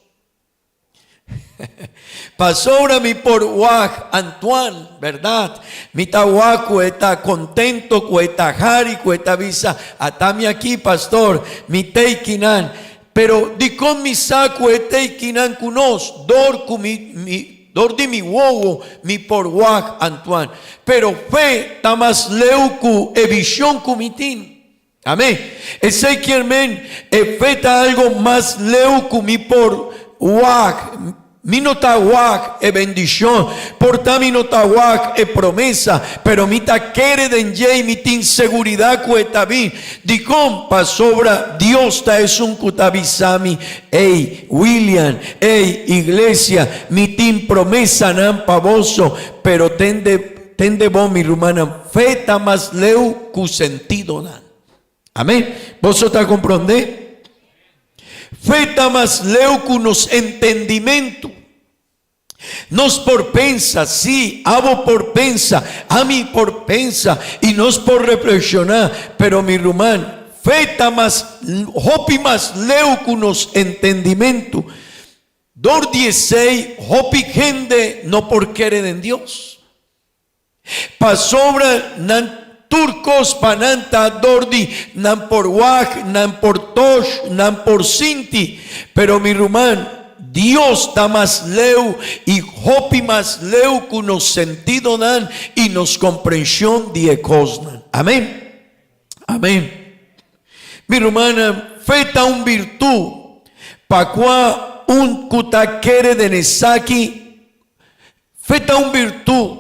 Pasobra mi por wak Antoine, berdad? Mi ta wak ku e ta kontento, ku e ta hari, ku e ta bisa, Ata mi aki, pastor, mi t'ei kinan. Pero dikon mi sa ku e t'ei kinan ku nos? Dor ku mi, mi, dor di mi wowo mi por wak Antoine. Pero fe ta mas leu ku e vishon ku mi tin. Amén. Esei kier men e fe ta algo mas leu ku mi por wak. Mi no ta wak e bendishon, por ta mi no ta wak e promesa, pero mi ta kere den dje i mi tin seguridat ku e ta bin. Dikon? Pasobra Dios ta esun ku ta bisa mi, Ey, William, ey, iglesia, mi tin promesanan pa boso, pero tende Tende bon, mi rumannan, fe ta mas leu ku sentidonan. Amén. Boso ta komprondé? Fe ta mas leu ku nos entendimentu. Nos por pensa, sí, abo por pensa, ami por pensa, i nos por reflekshoná, pero mi ruman, fe ta mas, hopi mas leu ku nos entendimentu. Dor di esei hopi hende no por kere den Dios, pasobra nan. Tur kos pa nan ta dor di nan por wak, nan por toch, nan por sinti. Pero mi ruman, Dios ta mas leu i hopi mas leu ku nos sentidonan i nos komprenshon di e kosnan. Amen. Amen. Mi rumannan, fe ta un birtud pa kua un ku ta kere den esaki Fe ta un birtud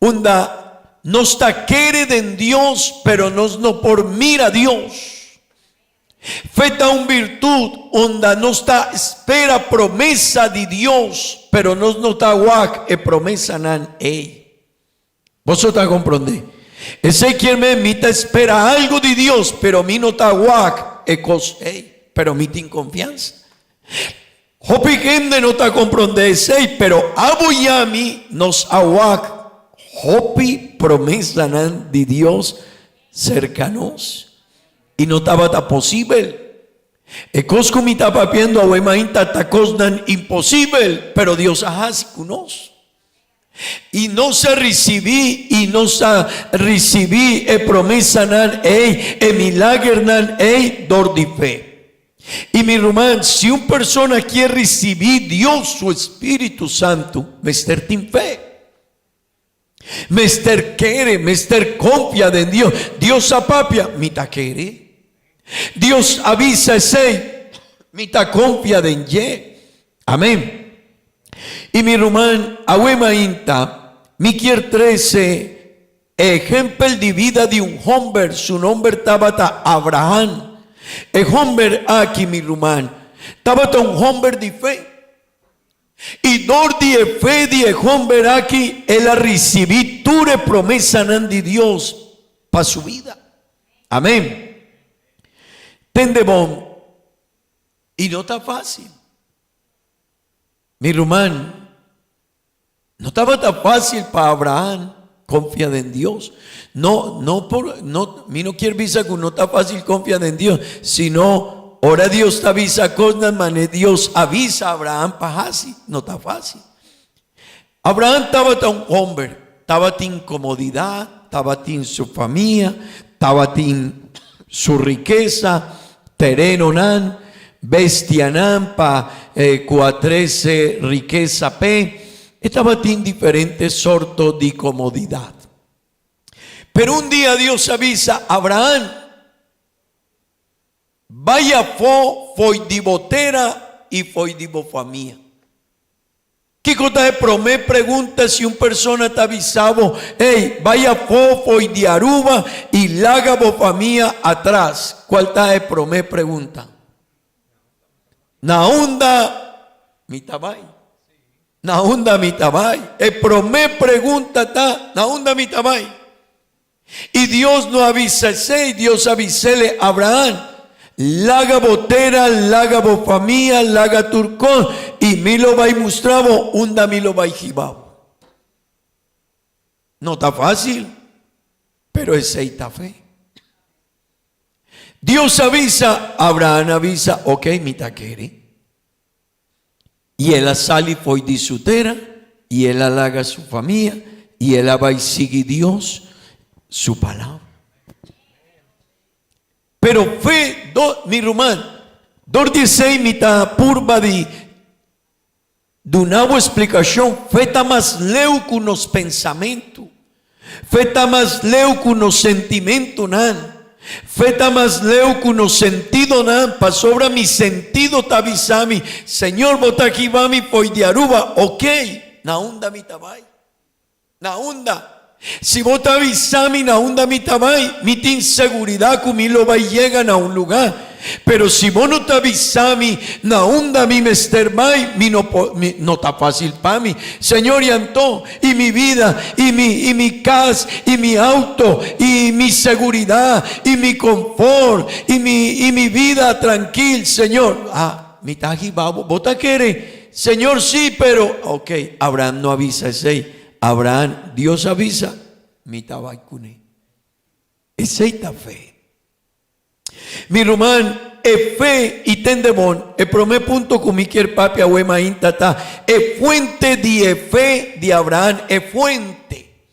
unda nos ta kere den Dios pero nos no por mira Dios. Fe ta un birtud unda nos ta spera promesa di Dios pero nos no ta wak e promesanan ey. Boso ta comprende? Esey kier men mi ta spera algo di Dios pero mi no ta wak e cos ey pero mi tin confiansa. Hopi hende no ta comprende esey, pero abo y ami nos a wak hopi promesanan di Dios cerca nos y no tabata posibel. E cos cu mi ta papiando awe mainta ta cosnan imposibel, pero Dios a haci cu nos. Y nos a ricibi y nos a ricibi e promesanan ey, e milagernan ey dor di fe. Y mi ruman, si un persona kier ricibi Dios su Spiritu Santu, mester tin fe. Mester kere, mester confia den Dios. Dios a papia, mi ta kere. Dios a bisa esey, mi ta confia den dje. Amén. Y mi ruman, awe mainta, mi kier trece e ehempel di vida di un homber, su nomber tabata Abraham. E homber aki, mi ruman, tabata un homber di fe. Y dor di e fe di e homber aki, el a ricibi tur e promesanan di Dios pa su vida. Amén. Tende bon. Y no ta fácil. Mi ruman, no tabata fácil pa Abraham confia den Dios. No, no por, no, mi no kier bisa cu no ta fácil confia den Dios, sino ora Dios ta bisa cosnan mane Dios a bisa Abraham pa haci, no ta fácil. Abraham tabata un homber, tabatin comodidad, tabatin su famia, tabatin su rikesa, terenonan, bestianan pa cu a trece rikesa p'e, e tabatin diferente sorto di comodidad. Pero un dia Dios a bisa Abraham, Bay afó fo'i di bo tera i fo'i di bo famia. Kiko ta e promé pregunta si un persona ta bisa bo, Ey, bai afó fo'i di Aruba i laga bo famia atras? Kual ta e promé pregunta? Na unda mi ta bai? Na unda mi ta bai? E promé pregunta ta, Na unda mi ta bai? I Dios no a bisa esei, Dios a bis'ele, Abraham, laga bo tera, laga bo famia, laga tur kos, i mi lo bai mustra bo unda mi lo bai hiba bo. No ta fácil, pero esei ta fe. Dios a bisa, Abraham a bisa, ok, mi ta kere. I el a sali fo'i di su tera, i el a laga su famia, i el a bai sigui Dios su palabra. Pero fe, do, mi ruman, dor di esei mi ta purba di duna bo splikashon, fe ta mas leu ku nos pensamentu. Fe ta mas leu ku nos sentimentunan. Fe ta mas leu ku nos sentidonan, pasobra mi sentido ta bisa mi, Señor, bo ta hiba mi fo'i di Aruba, ok, na unda mi ta bai? Na unda? Si bo ta bisa mi na unda mi ta bai, mi tin seguridat ku mi lo bai yega na un lugá. Pero si bo no ta bisa mi na unda mi mester bai, mi no por, mi, no ta fácil pa mi. Señor, y anto, y mi vida, y mi, y mi cas, y mi auto, y mi seguridad, y mi confort, y mi, y mi vida tranquil, Señor. Ah, mi ta hiba bo, bo ta kere? Señor, sí, pero, ok, Abraham no a bisa esey. Abraham, Dios a bisa, mi ta bai cune. Esey ta fe. Mi ruman, e fe i tende bon, e promé punto ku mi kier papia awe mainta ta e fuente di e fe di Abraham, e fuente.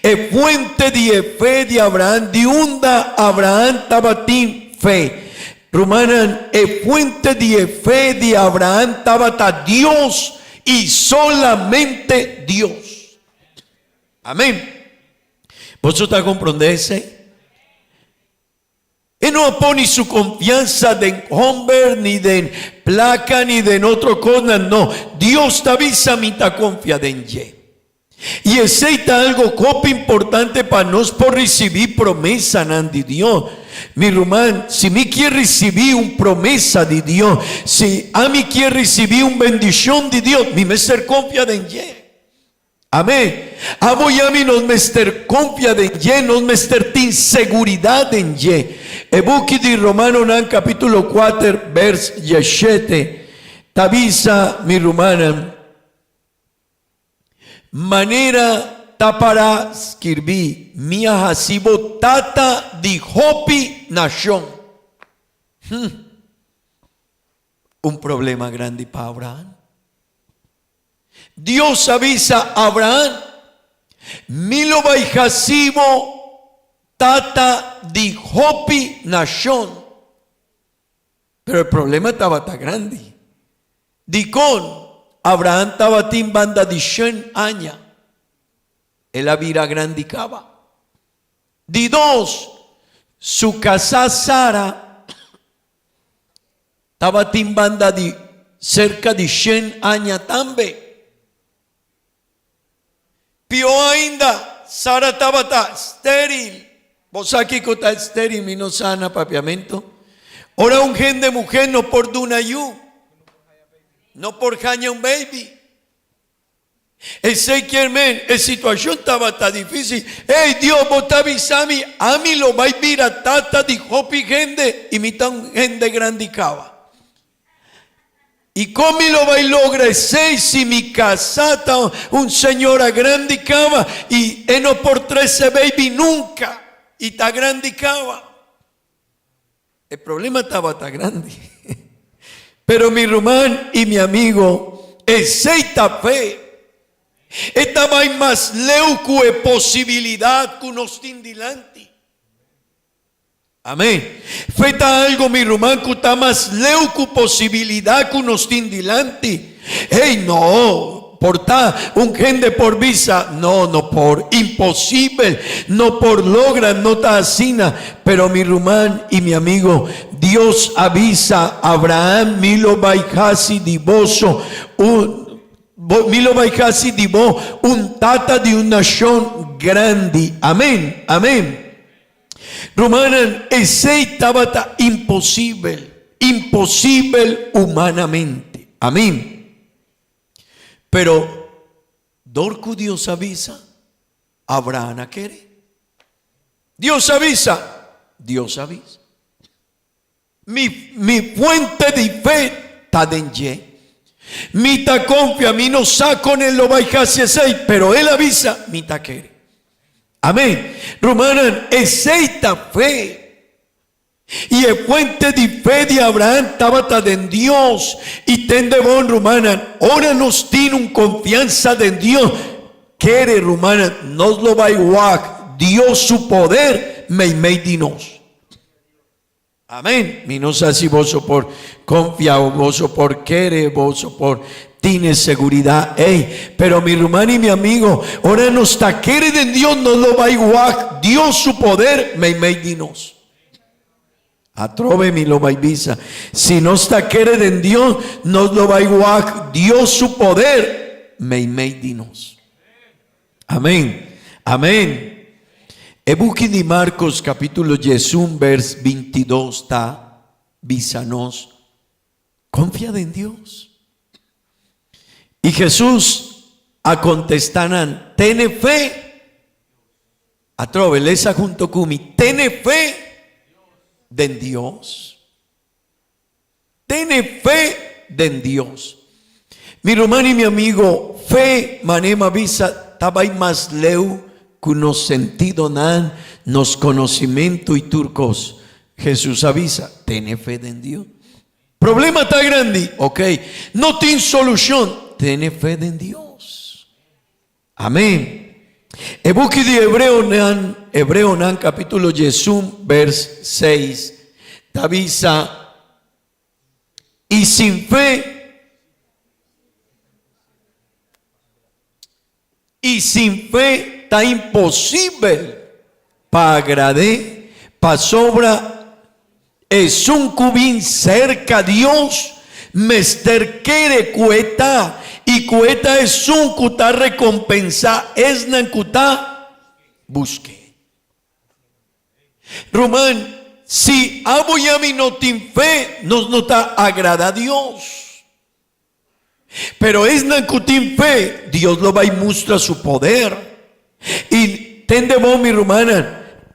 E fuente di e fe di Abraham, di unda Abraham tabatin fe? Rumannan, e fuente di e fe di Abraham tabata Dios i solamente Dios. Amén. Boso ta komprondé esei? E no a pone su konfiansa den hòmber, ni den plaka, ni den otro kosnan. No, Dios ta bisa, Mi ta konfia den dje. I esei ta algo hopi importante pa nos por risibí promesanan di Dios. Mi ruman, si mi kier risibí un promesa di Dios, si ami kier risibí un bendishon di Dios, mi mester konfia den dje. Amén. Abo i ami nos mester konfia den dje, nos mester tin seguridat den dje. E buki di Romanonan kapítulo kuater bèrs dieshete ta bisa, mi rumannan, Manera ta pará skirbí, Mi a hasi bo tata di hopi nashon. Hm! Un problema grandi pa Abraham. Dios a bisa Abraham, Mi lo bai hasi bo tata di hopi nashon. Pero e problema tabata grandi. Dikon? Abraham tabatin banda di shen aña. El a bira grandi kaba. Di dos, su kasá Sara Tabatin banda di serka di shen aña tambe. Pió ainda, Sara tabata stéril. Bo sa kiko ta stéril? Mi no sa na papiamentu. Ora un hende muhé no por duna yu, no por haña un baby. Esei kier men e situashon tabata difísil. Ey, Dios, bo ta bisa mi, ami lo bai bira tata di hopi hende i mi ta un hende grandi kaba. I kon mi lo bai logra esei si mi kasá ta un señora grandi kaba i e no por trese baby nunka i ta grandi kaba? E problema tabata grandi. Pero mi ruman i mi amigo, esei ta fe. E ta bai mas leu ku e posibilidat ku nos tin dilanti. Amen. Fe ta algo, mi ruman, ku ta mas leu ku posibilidat ku nos tin dilanti. Hey, no! Por ta un hende por bisa, No, no por, imposibel, no por logra, no ta asina. Pero mi ruman i mi amigo, Dios a bisa Abraham, Mi lo bai hasi di boso un, Mi lo bai hasi di bo un tata di un nashon grandi. Amen, amen. Rumannan, esei tabata imposibel, imposibel humanamente. Amen. Pero dor ku Dios a bisa, Abraham a kere. Dios a bisa, Dios a bisa. Mi, mi fuente di fe ta den dje. Mi ta konfia, mi no sa kon el lo bai hasi esei, pero el a bisa, mi ta kere. Amen. Rumannan, esei ta fe. I e fuente di fe di Abraham tabata den Dios. I tende bon, rumannan, ora nos tin un konfiansa den Dios, kere, rumannan, nos lo bai wak Dios su poder meimei di nos. Amen. Mi no sa si boso por konfia o boso por kere, boso por tin e seguridat ei. Pero mi ruman i mi amigo, ora nos ta kere den Dios, nos lo bai wak Dios su poder meimei di nos. Atrobe mi lo bai bisa, si nos ta kere den Dios, nos lo bai wak Dios su poder meimei di nos. Amén. Amén. E buki di Marcos capítulo 11 vers 22 ta bisa nos, Confia den Dios. I Jesús a contesta nan, Tene fe. Atrobe, lesa hunto ku mi, Tene fe den Dios. Tene fe den Dios. Mi ruman i mi amigo, fe, manera mi a bisa, ta bai mas leu ku nos sentidonan, nos konosimentu i tur kos. Hesus a bisa, Tene fe den Dios. Problema ta grandi, ok. No tin solushon, tene fe den Dios. Amén. E buki di Hebreonan, Hebreonan capítulo 11, vers 6, ta bisa, I sin fe, i sin fe ta imposibel pa agrad'é, pasobra esun ku bin serka Dios mester kere ku e ta, i ku e ta esun ku ta rekompensá esnan ku ta busk'é. Ruman, si abo i ami no tin fe, nos no ta agradá Dios. Pero esnan ku tin fe, Dios lo bai mustra su poder. I tende bon, mi rumannan,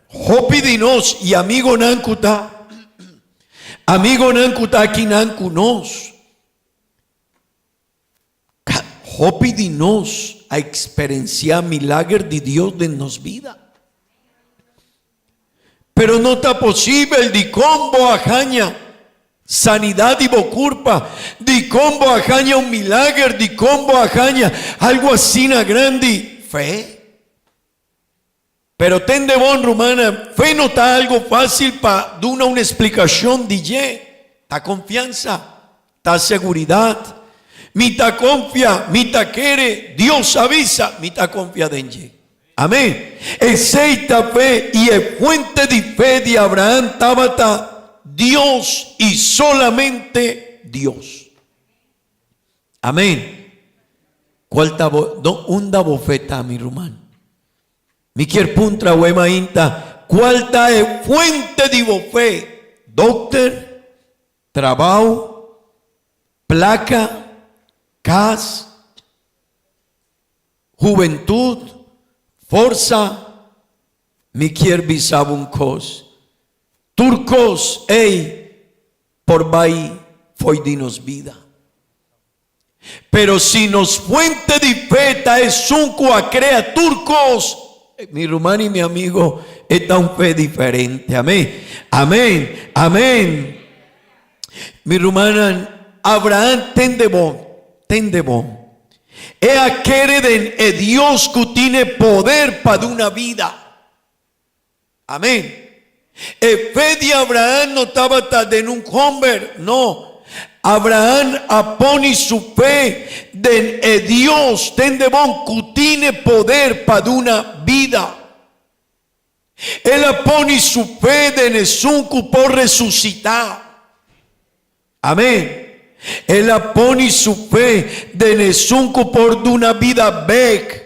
hopi di nos i amigonan ku ta, amigonan ku ta akinan ku nos, Hopi di nos a eksperensiá milager di Dios den nos bida. Pero no ta posibel dikon bo a haña sanidat di bo kurpa, dikon bo a haña un milager, dikon bo a haña algu asina grandi. Fe. Pero tende bon, rumannan, fe no ta algo fácil pa duna un splikashon di dje. Ta konfiansa, ta seguridat. Mi ta konfia, mi ta kere, Dios a bisa, mi ta konfia den dje. Amén. Esei ta fe i e fuente di fe di Abraham tabata Dios i solamente Dios. Amén. Cual ta bo, do, unda bo fe ta, mi ruman? Mi kier puntra awe mainta, cual ta e fuente di bo fe? Dokter? Trabao? Placa? Cas? Hubentud? Forsa? Mi kier bisa bo un cos, tur cos ey por bai fo'i di nos bida. Pero si nos fuente di fe ta esun ku a krea tur kos, mi ruman i mi amigo, e ta un fe diferente. Amén. Amén. Amén. Mi rumannan, Abraham tende bon, tende bon. E a kere den e Dios ku tine poder pa duna bida. Amén. E fe di Abraham no tabata den un homber, no. Abraham a pone su fe den e Dios, tende bon, ku tine poder pa duna bida. El a pone su fe den esun ku por resusitá. Amén. El a pone su fe den esun ku por duna bida bek.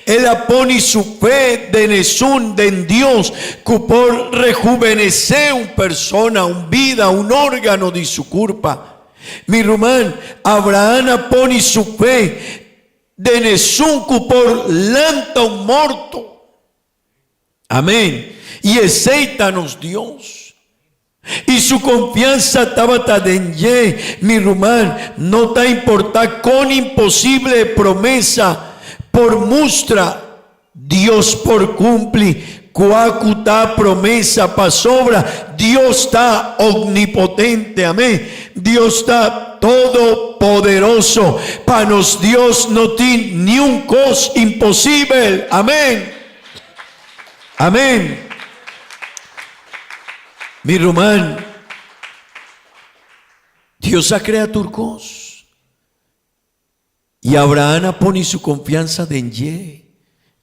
El a pone su fe den esun, den Dios, ku por rehubenesé un persona, un bida, un órgano di su kurpa. Mi ruman, Abraham a pone su fe den esun ku por lanta un morto. Amén. I esei ta nos Dios. I su konfiansa tabata den dje. Mi ruman, no ta importá kon imposible e promesa por mustra, Dios por kumpli kua ku ta promesa, pasobra Dios ta omnipotente. Amén. Dios ta todopoderoso. Pa nos Dios no tin niun kos imposibel. Amén. Amén. Mi ruman, Dios a crea tur cos. Y Abraham a pone su confianza den dje.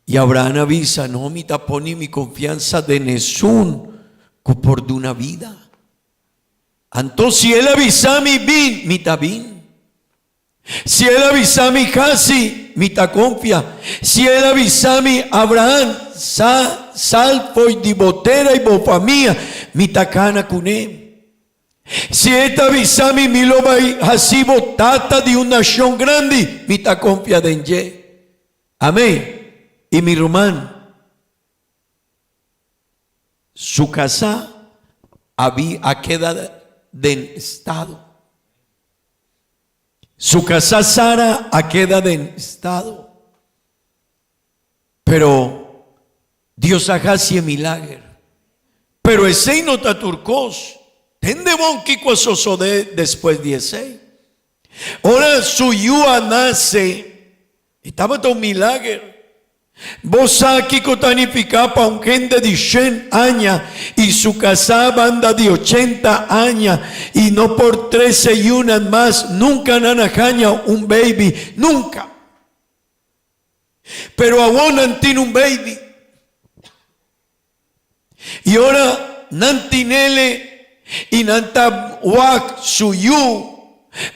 Y Abraham a bisa, no, mi ta pone mi confianza den esun cu por duna vida. Anto si el a bisa mi bin, mi ta bin. Si el a bisa mi hasi, mi ta konfia. Si el a bisa mi, Abraham, sa sal fo'i di bo tera i bo famia, mi ta kana kuné. Si e ta bisa mi, mi lo bai hasi bo tata di un nashon grandi, mi ta konfia den dje. Amén. I mi ruman, su kasá a a keda den estado. Su kasá Sara a keda den estado. Pero Dios a hasi e milager. Pero esei no ta tur kos. Tende bon kiko a sosodé despues di esei. Ora su yu a nase, e tabata un milager. Bo sa kiko ta nifiká pa un hende di shen aña i su kasá banda di ochenta aña i no por trese yunan mas? Nunka nan a haña un beibi, nunka. Pero awor nan tin un beibi. I ora nan tinele i nan ta wak su yu,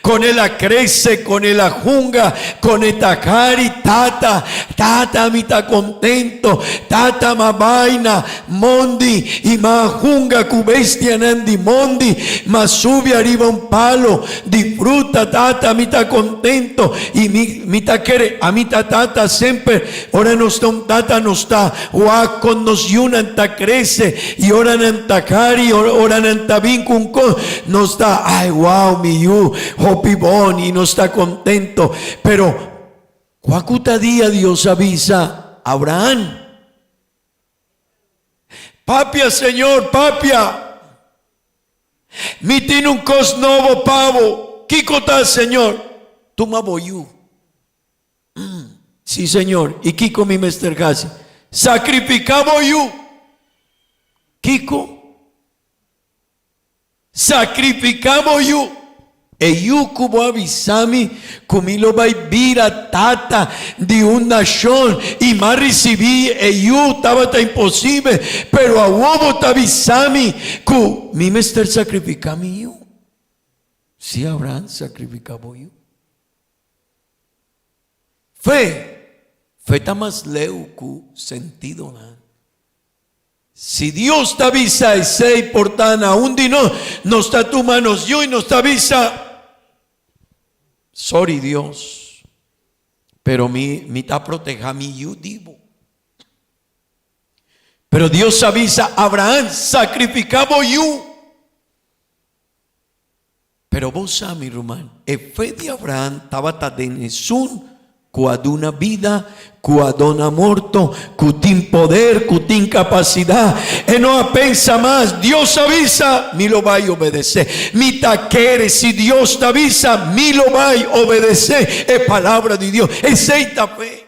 Kon el a krese, kon el a hunga, kon e ta hari, Tata, tata mi ta kontento, tata m'a bai na mondi i m'a hunga ku bestianan di mondi, m'a subi ariba un palo di fruta, tata mi ta kontento i mi mi ta kere, ami ta tata semper, ora nos ta un tata nos ta wak kon nos yunan ta krese i ora nan ta hari, ora nan ta bin ku un kos, Nos ta, ay wow mi yu, hopi bon i nos ta kontento. Pero, kua ku ta dia Dios a bisa Abraham? Papia, Señor, papia! Mi tin un kos nobo pa bo. Kiko ta, Señor? Tuma bo yu. Sí, Señor, i kiko mi mester hasi? Sakrifika bo yu. Kiko? Sacrifica bo yu. E yu cu bo a bisa mi cu mi lo bai bira tata di un nacion y m'a ricibi e yu tabata imposible, pero awo bo ta bisa mi cu mi mester sacrifica mi yu. Si, Abraham, sacrifica bo yu. Fe, fe ta mas leu cu sentidonan. Si Dios ta bisa esei por ta na un di nos, nos ta tuma nos yu i nos ta bisa, Sorry Dios, pero mi mi ta proteha mi yu di bo. Pero Dios a bisa Abraham, Sacrifica bo yu. Pero bo sa, mi ruman, e fe di Abraham tabata den esun ku a duna bida, ku a dona morto, ku tin poder, ku tin kapasidat. E no a pensa mas, Dios a bisa, mi lo bai obedesé. Mi ta kere, si Dios ta bisa, mi lo bai obedesé e palabra di Dios. Esei ta fe.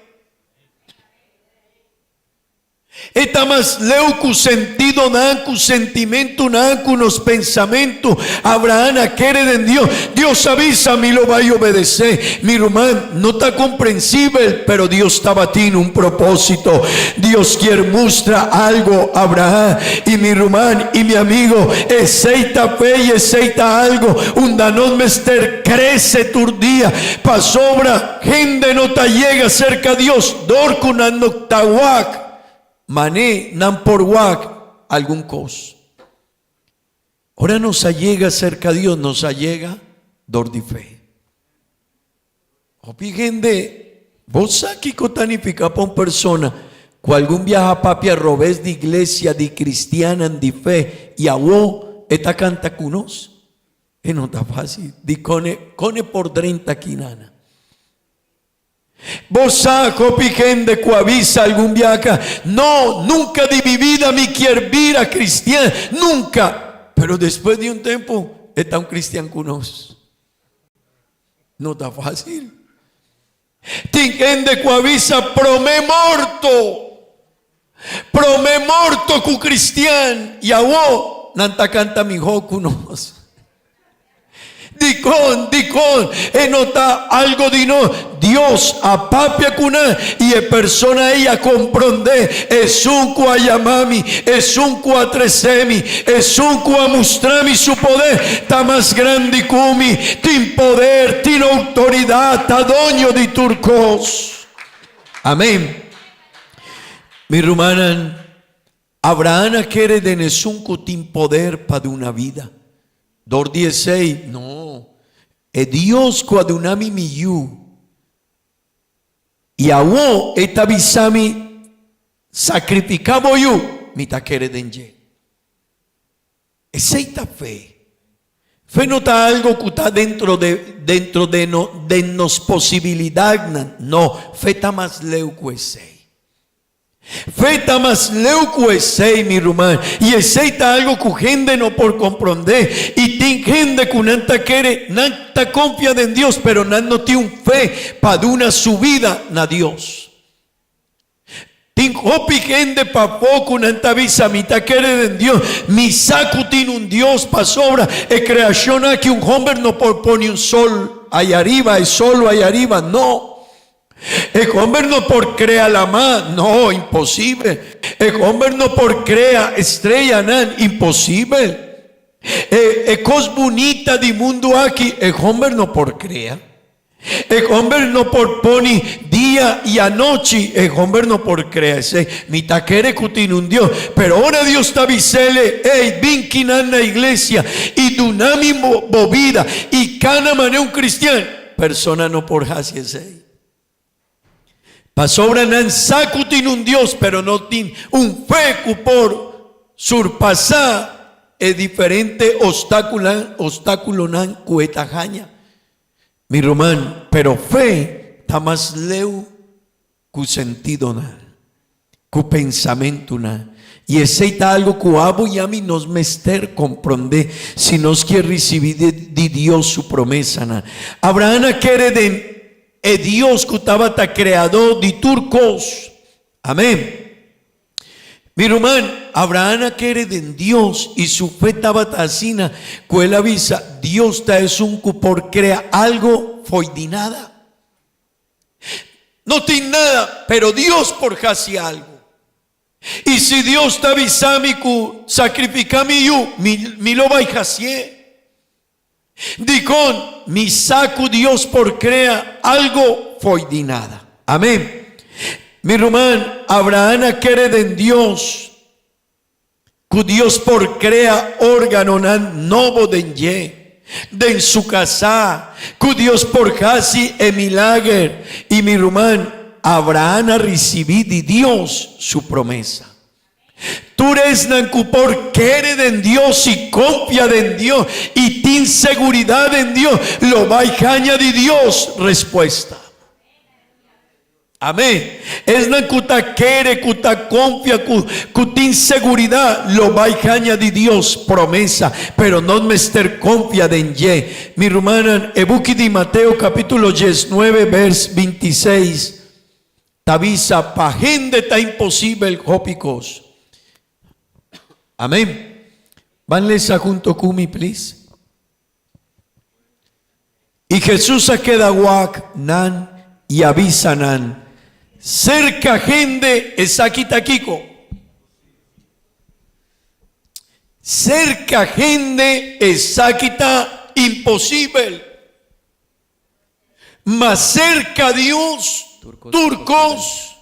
E ta mas leu ku sentidonan, ku sentimentunan, ku nos pensamentu. Abraham a kere den Dios. Dios a bisa, Mi lo bai obedesé. Mi ruman, no ta komprensibel, pero Dios tabatin un propósito. Dios kier mustra algo Abraham. I mi ruman i mi amigo, esei ta fe i esei ta algo unda nos mester krese tur dia, pasobra hende no ta yega serka Dios dor ku nan no Ta wak mané nan por wak algun kos. Ora nos a yega serka Dios, nos a yega dor di fe. Hopi hende, bo sa kiko ta nifiká pa un persona ku algun biaha papia robes di iglesia di kristiannan di fe i awo e ta kanta ku nos? E no ta fásil. Dikon e kon e por drenta kinana? Bo sa hopi hende ku a bisa algun biaha, No, nunka di mi bida mi kier bira kristian, nunka! Pero despues di un tempu e ta un kristian ku nos. No ta fásil. Tin hende ku a bisa promé morto, promé morto ku kristian, i awor nan ta kanta mihó ku nos. Dikon? Dikon e no ta algo di nos? Dios a papia ku nan i e persona ei a komprondé, Esun ku a yama mi, esun ku a trese mi, esun ku a mustra mi su poder ta mas grandi ku mi, tin poder, tin outoridat, ta doño di tur kos. Amen. Mi rumannan, Abraham a kere den esun ku tin poder pa duna bida. Dor di esei, no, e Dios ku a duna mi mi yu, i awor e ta bisa mi, Sakrifiká bo yu, mi ta kere den dje. Esei ta fe. Fe no ta algo ku ta dentro de dentro de no den nos posibilidatnan, no, fe ta mas leu ku esei. Fe ta mas leu ku esei, mi ruman, i esei ta algo ku hende no por komprondé. I tin hende ku nan ta kere, nan ta konfia den Dios, pero nan no tin un fe pa duna su bida na Dios. Tin hopi hende pafó ku nan ta bisa, Mi ta kere den Dios. Mi sa ku tin un Dios pasobra e kreashon aki un homber no por pone un sol ayariba, e solo ayariba. No. E homber no por krea lamá. No, imposibel. E homber no por krea estreyanan. Imposibel. E e kos bunita di mundu aki e homber no por krea. E homber no por poni dia i anochi, e homber no por krea esei. Mi ta kere ku tin un Dios, pero ora Dios ta bis'ele, Ey, bin kinan na iglesia i duna mi bo bida i kana manera un kristian, persona no por hasi esei. Pasobra nan sa ku tin un Dios, pero no tin un fe ku por surpasá e diferente obstákulonan ku e ta haña. Mi ruman, pero fe ta mas leu ku sentidonan, ku pensamentunan. I esei ta algu ku abo i ami nos mester komprondé si nos kier risibí di Dios su promesanan. Abraham a kere den e Dios ku tabata Kreadó di tur kos. Amén. Mi ruman, Abraham a kere den Dios i su fe tabata asina ku el a bisa, Dios ta esun ku por krea algu fo'i di nada. No tin nada, pero Dios por hasi algu. I si Dios ta bisa mi ku sakrifiká mi yu, mi, mi lo bai hasié. Dikon? Mi sa ku Dios por krea algu fo'i di nada. Amén. Mi ruman, Abraham a kere den Dios, ku Dios por krea órganonan nobo den dje, den su kasá, ku Dios por hasi e milager. I mi ruman, Abraham a risibí di Dios su promesa. Tur esnan ku por kere den Dios i konfia den Dios i tin seguridat den Dios lo bai haña di Dios respuesta. Amén. Esnan ku ta kere, ku ta konfia, ku ku tin seguridat lo bai haña di Dios promesa, pero nos mester konfia den dje. Mi rumannan, e buki di Mateo kapitulo diesnuebe bers bintiseis. Ta bisa pa hende ta imposibel hopi kos. Amen. Ban lesa hunto ku mi please. I Jesus a keda wak nan i a bisa nan, Serka hende esaki ta kiko? Serka hende esaki ta imposibel. Mas serka Dios tur kos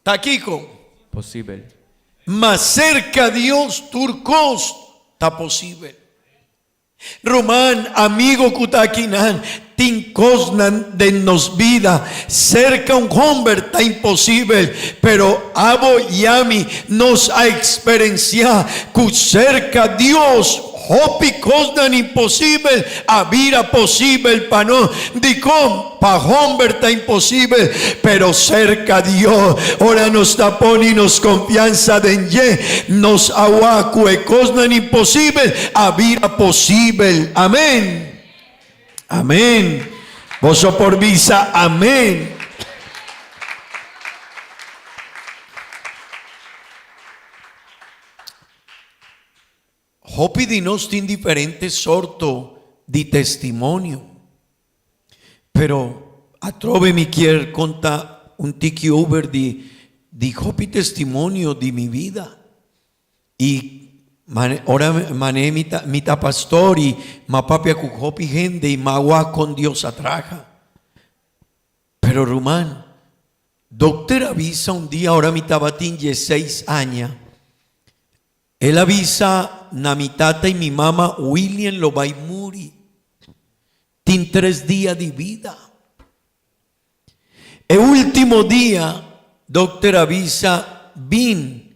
ta kiko? Posibel. Mas serka Dios tur kos ta posibel. Ruman, amigo ku ta akinan, tin kosnan den nos bida serka un homber ta imposibel, pero abo i ami nos a eksperensiá ku serka Dios Hopi kosnan imposibel a bira posibel pa nos. Dikon? Pa homber ta imposibel, pero serka Dios, ora nos ta pone nos konfiansa den dje, nos a wak ku e kosnan imposibel a bira posibel. Amen. Amen. Boso por bisa amen. Hopi di nos tin diferente sorto di testimonio. Pero atrobe mi kier konta un tiki over di di hopi testimonio di mi bida. I mane ora mane mi ta mi ta pastor i m'a papia ku hopi hende i m'a wak kon Dios a traha. Pero ruman, dokter a bisa un dia ora mi tabatin dieseis aña, El a bisa na mi tata i mi mama, William lo bai muri. Tin tres dia di bida. E ultimo dia, dokter a bisa, Bin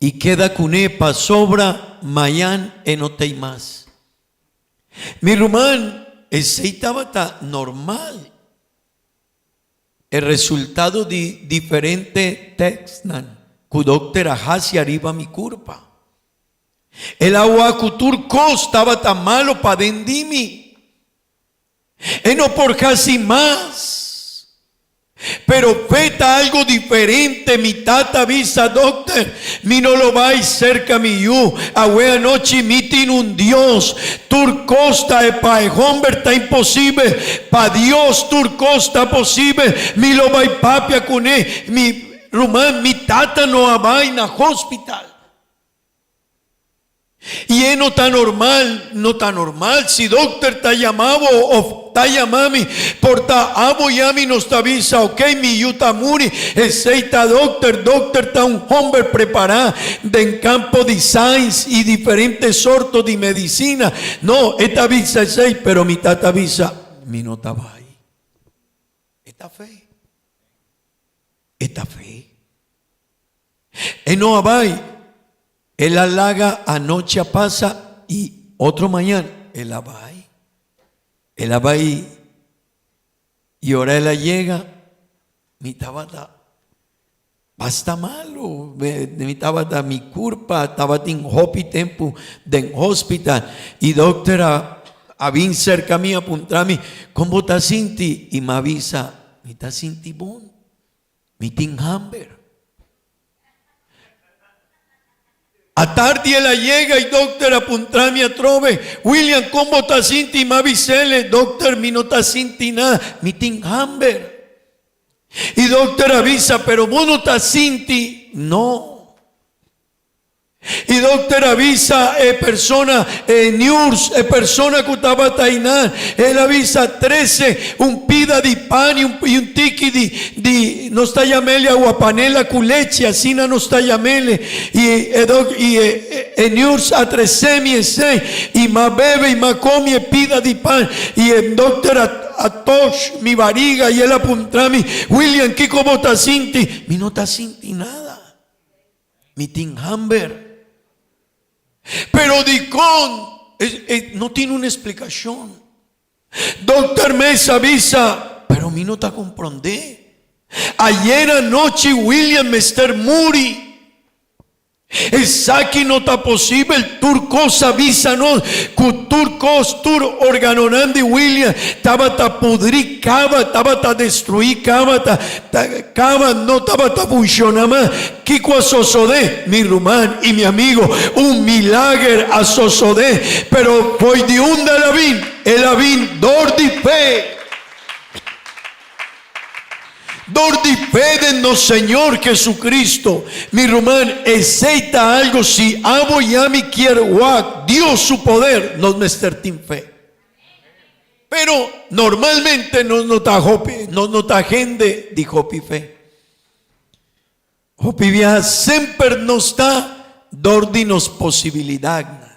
i keda kuné pasobra mañan e no tei mas. Mi ruman, esei tabata normal. E resultado di diferente tèstnan ku dòkter a hasi ariba mi kurpa. El a wak ku tur kos tabata malo paden di mi. E no por hasi mas. Pero. Pero fe ta algo diferente. Mi tata bisa, Dokter, mi no lo bai serka mi yu. Awe anochi mi tin un Dios. Tur kos ta e pa e homber ta imposibel, pa Dios tur kos ta posibel. Mi lo bai papia kuné. Mi ruman, mi tata no a bai na hospital. I e no ta normal, no ta normal si dokter ta yama bo of ta yama mi, por ta abo i ami nos ta bisa ok mi yu ta muri, esei ta dokter, dokter ta un homber prepará den kampo di science i diferente sorto di medisina, no e ta bisa esei, pero mi tata bisa mi no ta bai. E ta fe. E ta fe. E no a bai. El a laga anochi a pasa i otro mañan el a bai. El a bai i ora el a yega mi tabata basta malu. Mi tabata mi kurpa tabatin hopi tempu den hospital i dokter a a bin serka mi a puntra mi, Kon bo ta sinti? I mi a bisa, Mi ta sinti bon. Mi tin hamber. Atardi el a yega i dokter a puntra mi atrobe, William, kon bo ta sinti? Mi a bis'el, Dokter, mi no ta sinti nada, mi tin hamber. I dokter a bisa, Pero bo no ta sinti? No. I dokter a bisa e persona, e nurse, e persona ku tabata einan, el a bisa, Trese un pida di pan i un i un tiki di di nos ta yam'el aguapanela ku lechi, asina nos ta yam'el. I e dok i e e nurse a trese mi esei, i m'a bebe i m'a komi e pida di pan. I e dokter a a toch mi bariga i el a puntra mi, William, kiko bo ta sinti? Mi no ta sinti nada. Mi tin hamber. Pero dikon? E no tin un esplikashon. Dokter mes a bisa, pero mi no ta komprondé. Ayer anochi William mester muri. Esaki no ta posibel. Tur kos a bisa nos ku tur kos, tur organonan di William tabata pudrí kaba, tabata destruí kaba, ta kaba no tabata funshoná mas. Kiko a sosodé, mi ruman i mi amigo? Un milager a sosodé, pero fo'i di unda el a bin? El a bin dor di fe. Dor di fe den nos Señor Jesucristo. Mi ruman, esei ta algo si abo i ami kier wak Dios su poder, nos mester tin fe. Pero normalmente nos no ta hopi, nos no ta hende di hopi fe. Hopi biaha semper nos ta dor di nos posibilidadnan.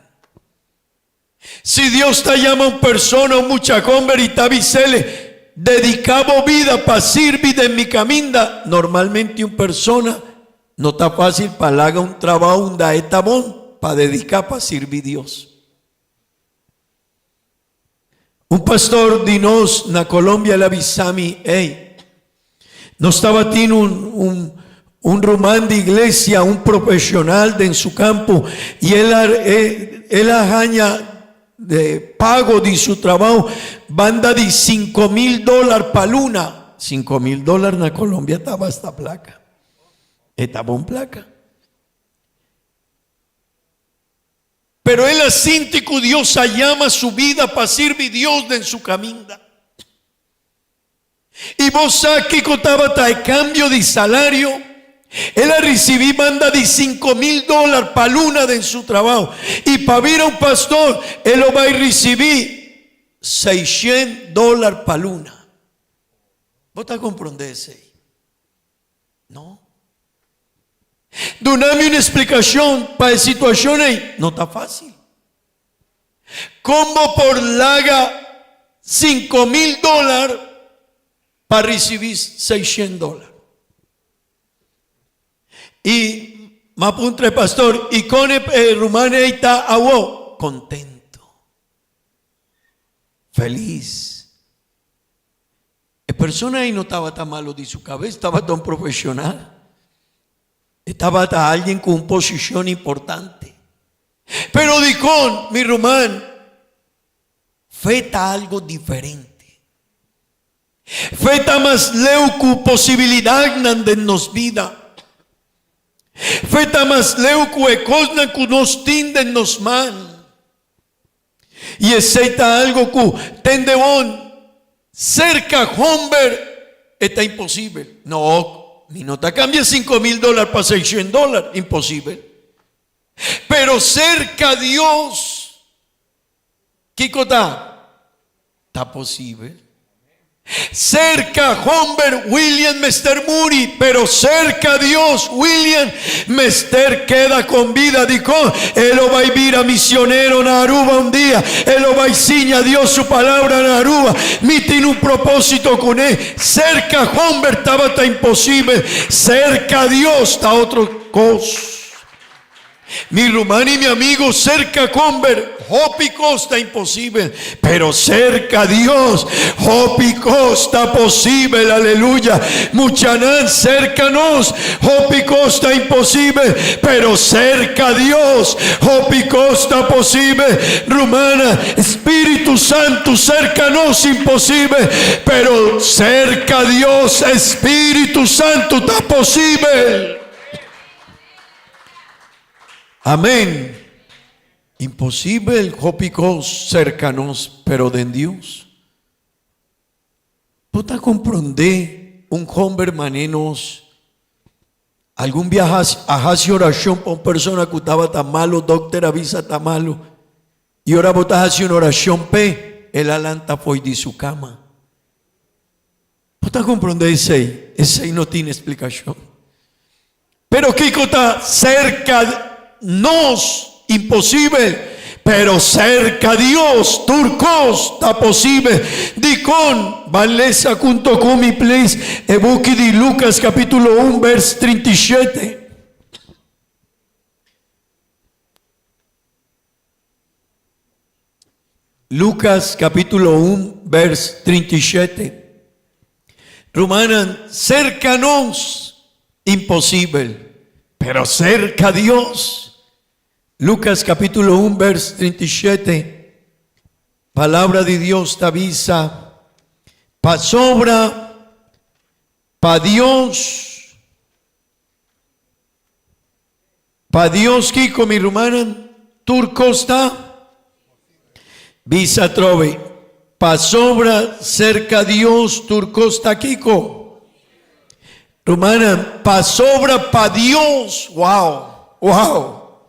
Si Dios ta yama un persona, un mucha homber i ta bis'el, Dedica bo bida pa sirbi den mi caminda, normalmente un persona no ta facil pa laga un trabao unda e ta bon pa dedica pa sirbi Dios. Un pastor di nos na Colombia el a bisa mi, Ey, nos tabatin un, un, un ruman di iglesia, un profesional den su campo, y el a, el a haña de pago di su trabao banda di 5000 dólar pa luna. 5000 dólar na Colombia ta basta placa. E ta bon placa. Pero el a sinti ku Dios a yama su bida pa sirbi Dios den su kaminda. I bo sa kiko tabata e kambio di salario? El a risibí banda di 5000 dólar pa luna den su trabao. I pa bira un pastor, e lo bai risibí 600 dólar pa luna. Bo ta komprondé esei? No. Duna mi un splikashon pa e situashon ei. No ta fásil. Kon bo por laga 5000 dólar pa risibí 600 dólar? I m'a puntra e pastor, i kon e ruman ei ta awo? Kontento. Felis. E persona ei no tabata malo di su cabes, tabata un profesional. E tabata alguien cu un posicion importante. Pero dicon, mi ruman, fe ta algo diferente. Fe ta mas leu ku posibilidatnan den nos bida. Fe ta mas leu ku e kosnan ku nos tin den nos man. I esei ta algo ku tende bon serka homber e ta imposibel. No, mi no ta kambia 5000 dólar pa 600 dólar, imposibel. Pero serka Dios, kiko ta? Ta posibel. Serka homber William mester muri, pero serka Dios William mester keda con bida. Dikon? E lo bai bira misionero na Aruba un dia. E lo bai siña Dios su palabra na Aruba. Mi tin un propósito kuné. Serka homber tabata imposibel, serka Dios ta otro kos. Mi ruman i mi amigo, serka komber hopi kos ta imposibel, pero serka Dios hopi kos ta posibel, aleluya. Muchanan, serka nos hopi kos ta imposibel, pero serka Dios hopi kos ta posibel. Rumana, Spiritu Santu serka nos imposibel, pero serka Dios Spiritu Santu ta posibel. Amén. Imposibel hopi kos serka nos, pero den Dios. Bo ta komprondé un homber mané nos algun biaha a hasi orashon pa un persona ku tabata malo, dokter a bisa ta malo, i ora bo ta hasi un orashon p'e, el a lanta fo'i di su kama. Bo ta komprondé esei? Esei no tin esplikashon. Pero kiko ta serka nos? Imposibel. Pero serka Dios tur kos ta posibel. Dikon? Ban lesa kunto ku mi please e buki di Lukas kapitulo un bers 37. Lucas capítulo 1, vers 37. Rumannan, cerca nos, imposibel, pero cerca Dios. Lucas capítulo 1, vers 37. Palabra di Dios ta bisa, pasobra pa Dios, Pa Dios kiko mi rumannan tur kos ta? Bisa atrobe, pasobra serka Dios tur kos ta kiko? Rumannan, pasobra pa Dios, wow, wow,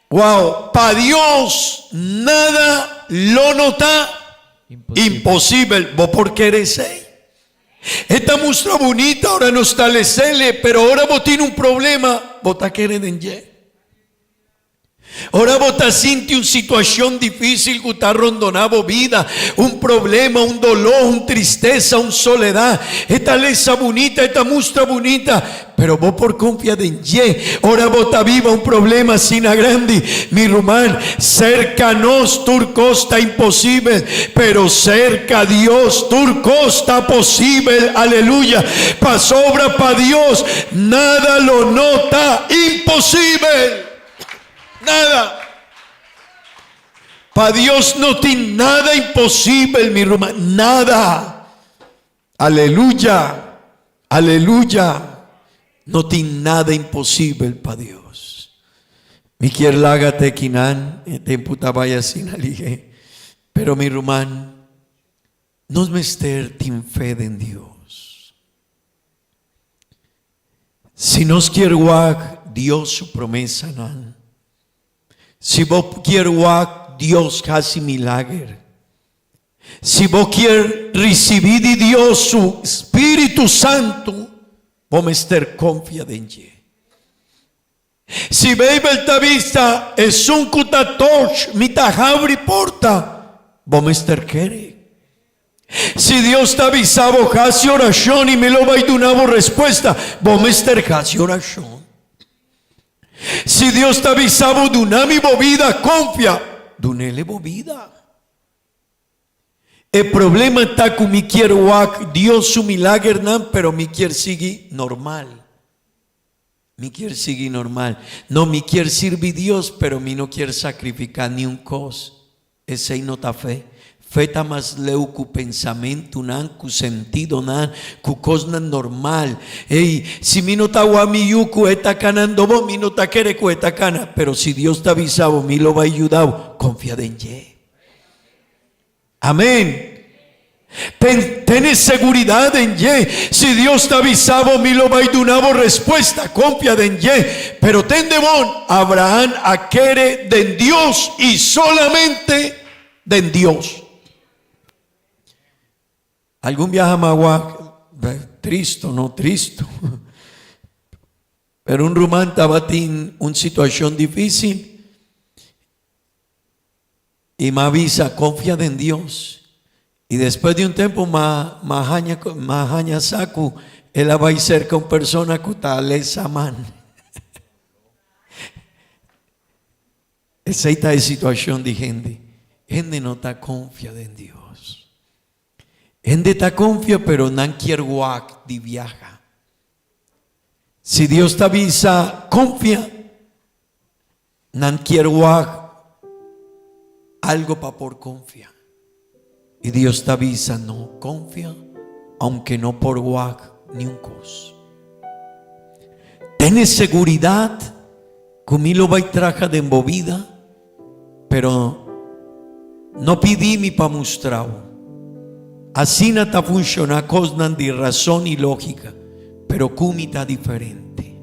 wow, pa Dios nada lo no ta imposibel. Bo por kere esei? E ta mustra bunita ora nos ta lesele, pero ora bo tin un problema, bo ta kere den dje. Ora bo ta sinti un situacion dificil cu ta rondona bo bida, un problema, un dolor, un tristeza, un soledad, e ta lesa bunita, e ta mustra bunita, Pero bo por konfia den dje ora bo ta biba un problema asina grandi. Mi ruman, serka nos tur kos ta imposibel, pero serka Dios tur kos ta posibel. Aleluya! Pasobra pa Dios nada lo no ta imposibel. Nada. Pa Dios no tin nada imposibel, mi ruman. Nada. Aleluya! Aleluya! No tin nada imposibel pa Dios. Mi kier laga te kinan, e tempu ta bai asina lige. Pero mi ruman, nos mester tin fe den Dios. Si nos kier wak Dios su promesanan, si bo kier wak Dios hasi milager, Si bo kier ricibi di Dios su Spiritu Santu, bo mester confia den dje. Si Bijbel ta bisa, Esun cu ta toch, mi ta habri porta, bo mester kere. Si Dios ta bisa bo haci oracion y mi lo bay duna bo respuesta, bo mester haci oracion. Si Dios ta bisa bo duna mi bo bida, confia, dunele bo bida. E problema ta ku mi kier wak Dios su milagernan pero mi kier sigui normal. Mi kier sigui normal. No, mi kier sirbi Dios pero mi no kier sacrifica ni un cos. Esey no ta fe. Fe ta mas leu ku pensamentunan, ku sentidonan, ku kosnan normal. Ey, si mi no ta wak mi yu ku e ta kanando bo, mi no ta kere ku e ta kana. Pero si Dios ta bisa bo, mi lo bai yuda bo, konfia den dje. Amén. Ten, tene seguridad den dje. Si Dios ta bisa bo, mi lo bai duna bo respuesta, konfia den dje. Pero tende bon, Abraham a kere den Dios i solamente den Dios. Algun biaha mi a wak, tristo, no tristo, pero un ruman tabatin un situacion dificil y mi a bisa, confia den Dios. Y despues di un tempo mi a mi a haña mi a haña sa cu el a bay cerca un persona cu ta lesa man. Esei ta e situashon di hende. Hende no ta konfia den Dios. Hende ta konfia pero nan kier wak di biaha. Si Dios ta bisa konfia, nan kier wak algo pa por konfia. I Dios ta bisa no konfia aunke no por wak niun kos. Tene seguridat Ku mi lo bai traha den bo bida, pero no pidi mi pa mustra bo. Asina ta funshoná kosnan di rason i lógika, pero ku mi ta diferente.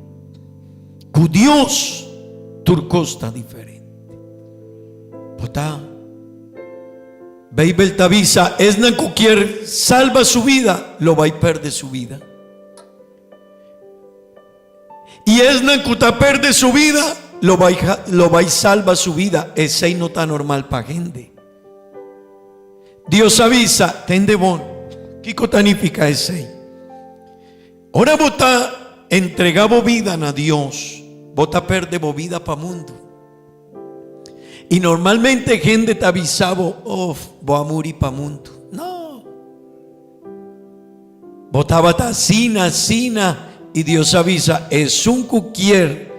Ku Dios tur kos ta diferente. Bo ta. Beibel ta bisa, Esnan ku kier salba su bida, lo bai pèrdè su bida. I esnan ku ta perde su bida, lo bai lo bai salba su bida. Esei no ta normal pa hende. Dios a bisa, Tende bon, kiko ta nifiká esei? Ora bo ta entregá bo bida na Dios, bo ta perde bo bida pa mundu. I normalmente hende ta bisa bo, Of, bo a muri pa mundu. No. Bo tabata asina, asina, i Dios a bisa, Esun ku kier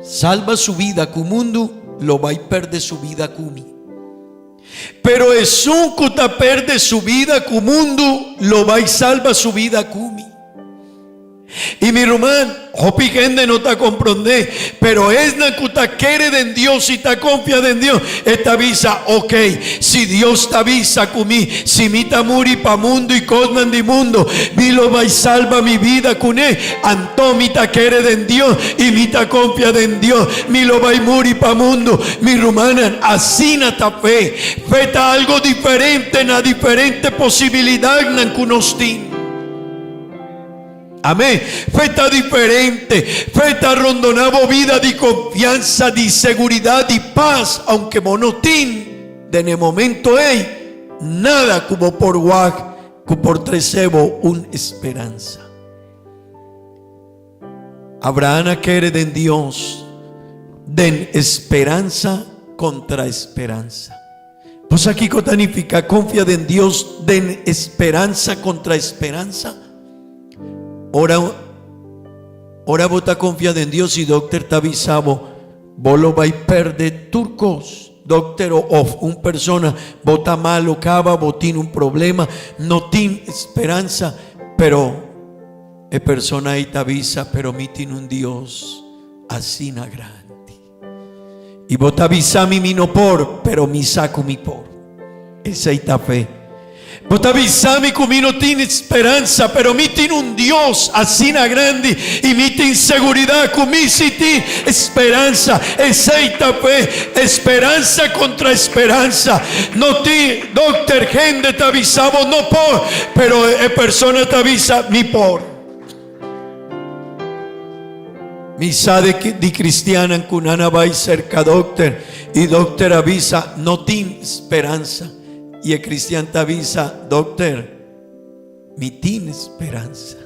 salba su bida ku mundu, lo bai perde su bida ku mi. Pero esun ku ta perde su bida ku mundu, lo bai salba su bida ku mi. I mi ruman, hopi hende no ta komprondé, pero esnan ku ta kere den Dios i ta konfia den Dios, e ta bisa, Ok, si Dios ta bisa ku mi, si mi ta muri pa mundu i kosnan di mundu, mi lo bai salba mi bida kuné, anto mi ta kere den Dios i mi ta konfia den Dios, mi lo bai muri pa mundu. Mi rumannan, asina ta fe. Fe ta algo diferente na diferente posibilidatnan ku nos tin. Amén. Fe ta diferente. Fe ta rondona bo vida di confianza, di seguridad, di paz, aunke bo no tin den e momento ey nada cu bo por wak cu por trece bo un esperanza. Abraham a kere den Dios den esperanza contra esperanza. Bo sa kiko ta nifiká konfia den Dios den esperansa kontra esperansa? Ora ora bo ta konfia den Dios i dokter ta bisa bo, bo lo bai pèrdè tur kos. Dokter o òf un persona, bo ta malo kaba, bo tin un problema, no tin speransa, pero e persona ei ta bisa, pero mi tin un Dios asina grandi. I bo ta bisa mi mi no por, pero mi sa ku mi por. Esei ta fe. Bo ta bisa mi ku mi no tin speransa, pero mi tin un Dios asina grandi i mi tin seguridat ku mi si tin speransa. Esei ta fe. Speransa kontra speransa. No tin dokter, hende ta bisa bo no por, pero e persona ta bisa mi por. Mi sa di di cristiannan cu nan a bay cerca dokter y dokter a bisa no tin speransa y e cristian ta bisa dokter mi tin speransa.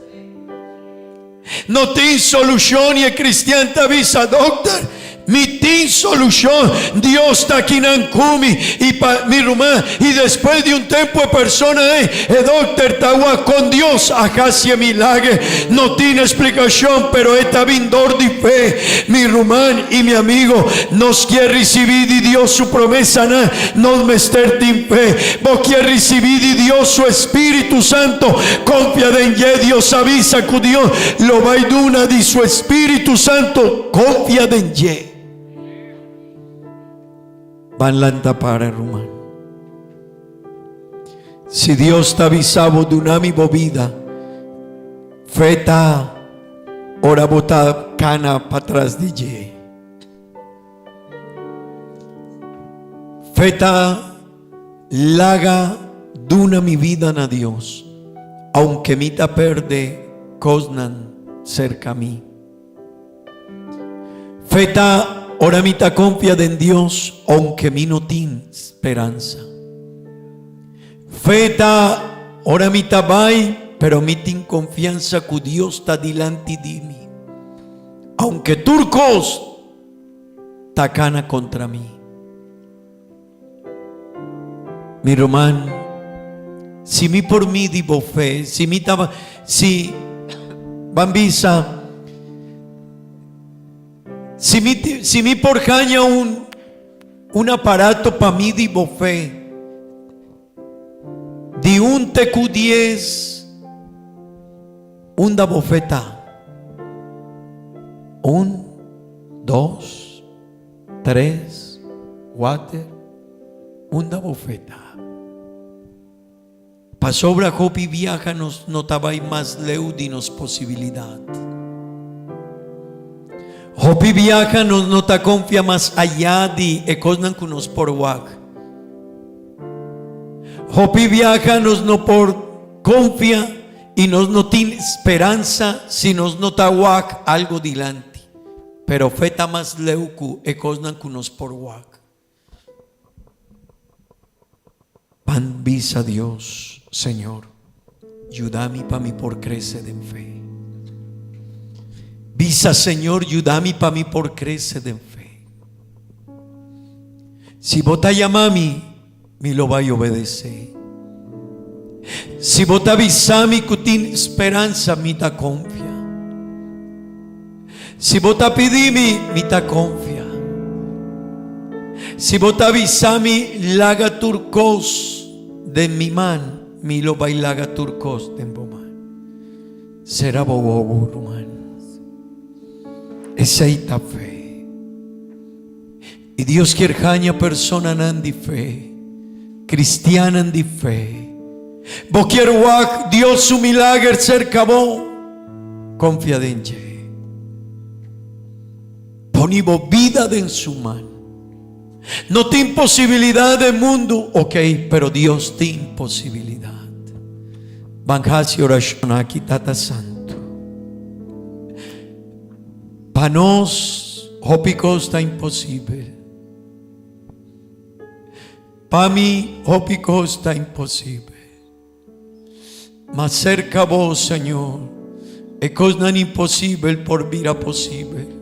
No tin solucion y e cristian ta bisa dokter mi tin. Tin solushon. Dios ta akinan ku mi i pa mi ruman. I despues di un tempu e persona ei, e dokter ta wak kon Dios a hasi e milager. No tin esplikashon, pero e ta bin dor di fe. Mi ruman i mi amigo, nos kier risibí di Dios su promesanan, nos mester tin fe. Bo kier risibí di Dios su Espíritu Santo? Konfia den dje. Dios a bisa ku Dios lo bai duna di su Espíritu Santo. Konfia den dje. Ban lanta para, ruman. Si Dios ta bisa bo duna mi bo bida, fe ta ora bo ta kana patras di dje. Fe ta laga duna mi vida na Dios, aunke mi ta perde kosnan serka mi. Fe ta ora mi ta konfia den Dios ounke mi no tin speransa. Fe ta ora mi ta bai pero mi tin konfiansa ku Dios ta dilanti di mi, ounke tur kos ta kana kontra mi. Mi ruman, si mi por midi bo fe, si mi taba, si, ban bisa, si mi, si mi por haña un, un aparato pa midi bo fe, di un te ku dies, unda bo fe ta? Un, dos, Tres, kuater, unda bo fe ta? Pasobra hopi biaha nos no ta bai mas leu di nos posibilidat. Hopi biaha nos no ta konfia mas ayá di e kosnan ku nos por wak. Hopi biaha nos no por konfia i nos no tin speransa si nos no ta wak algo dilanti. Pero fe ta mas leu ku e kosnan ku nos por wak. Ban bisa Dios, Señor, yuda mi pa mi por krese den fe. Bisa, Señor, yuda mi pa mi por krese den fe. Si bo ta yama mi, mi lo bai obedesé. Si bo ta bisa mi ku tin speransa, mi ta konfia. Si bo ta pidi mi, mi ta konfia. Si bo ta bisa mi laga tur kos den mi man, mi lo bai laga tur kos den bo man. Sera bo wowo, ruman. Esei ta fe. I Dios kier haña personanan di fe, cristianan di fe. Bo kier wak Dios su milager cerca bo? Confia den dje. Poni bo bida den su man. No tin posibilidad den mundu, ok, pero Dios tin posibilidad. Ban haci oracion aki, Tata Santo. Pa nos hopi kos ta imposibel. Pa mi hopi kos ta imposibel. Ma serka bo, Señor, e kosnan imposibel por bira posibel.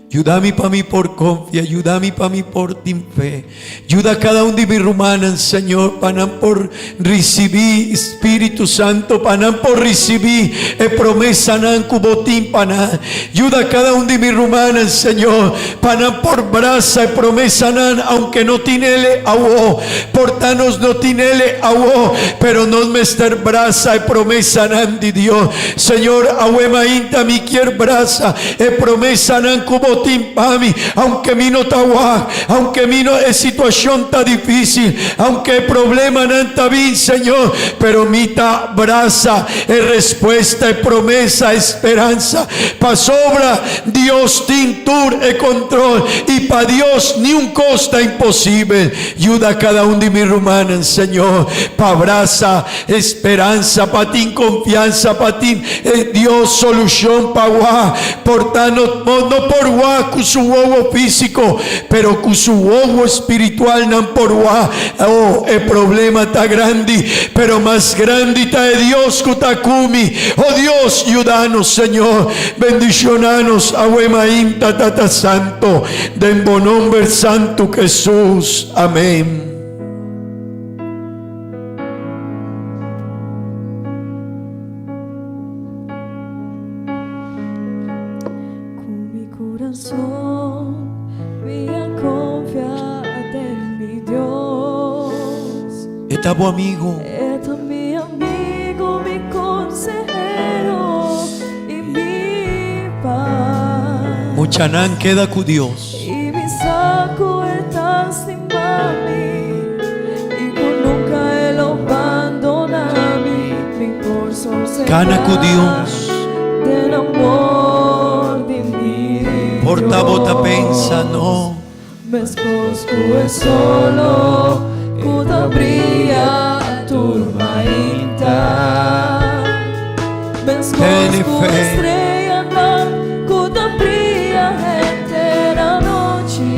Yuda mi pa mi por konfia, yuda mi pa mi por tin fe. Yuda kada un di mi rumannan, Señor, pa nan por risibí Spiritu Santo, pa nan por risibí e promesanan ku Bo tin pa nan. Yuda kada un di mi rumannan, Señor, pa nan por brasa e promesanan, aunke no tin ele awo. Por ta nos no tin ele awo, pero nos mester brasa e promesanan di Dios. Señor, awe mainta mi kier brasa e promesanan ku Bo tin pa mi, aunke mi no ta wak, aunke mi no e situacion ta dificil, aunke e problemanan ta bin, Señor, pero mi ta brasa e respuesta, e promesa, e speransa, pasobra Dios tin tur e control y pa Dios ni un cos ta imposibel. Yuda cada un di mi rumannan, Señor, pa brasa e speransa, pa tin confiansa, pa tin e Dios solucion pa wak, por ta no, no por wak. wak ku su wowo físiko, pero ku su wowo spiritual nan por wak. Oh, e problema ta grandi, pero mas grandi ta e Dios ku ta ku mi. Oh Dios, yuda nos, Señor. Bendiciona nos awe mainta, Tata Santo, den bo nomber santo Jesus. Amén. Cu mi corazon mi a confia den mi Dios. E ta bo amigo. E ta mi amigo, mi consehero y mi paz. Muchanan keda cu Dios. Y mi sa cu e ta stima mi y cu nunca e lo bandona mi. Mi por sosega Cana cu Dios. Den amor di mi Por ta bo ta Dios. pensa no. Meskos ku e solo ku ta bria tur mainta. Meskos Tene ku fe. estrellanan ku ta bria henter anochi.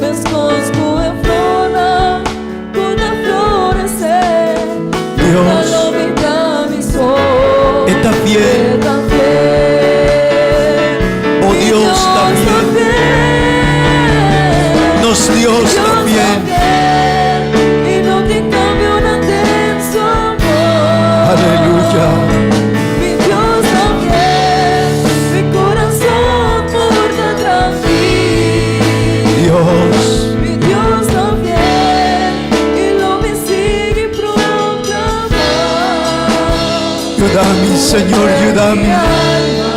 Meskos ku e flornan ku ta floresé. Dios. Nunka lo mi ta mi so. E ta fiel. E ta fiel. Oh, Mi Dios ta fiel. fiel. Nos Dios ta fiel. fiel. I no tin kambio den su amor. Aleluya. Mi Dios ta fiel. Mi kurason por ta trankil. Dios. Mi Dios ta fiel. I lo mi sigui proklamá. Yuda mi, Señor, yuda mi. Mi alma,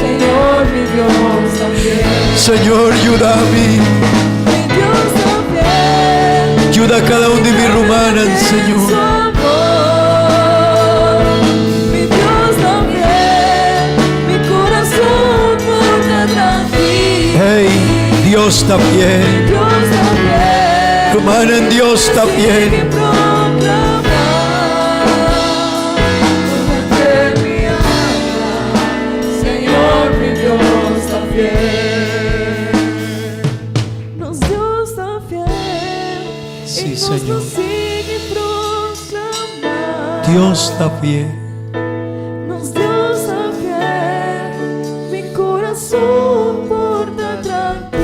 Señor, mi Dios ta fiel. Señor, yuda mi. Mi Dios ta fiel. Yuda kada un di mi rumannan, Señor. Su amor. Mi Dios ta fiel. Mi kurason por ta trankil. Hey, Dios ta fiel. Dios ta fiel. Rumannan, Dios ta fiel. Sigui proklamá. Mi alma, Señor, mi Dios ta fiel. Nos Dios ta fiel. Sí, I nos Señor. lo sigui proklamá. Dios ta fiel. Nos Dios ta fiel. Mi kurason por ta trankil.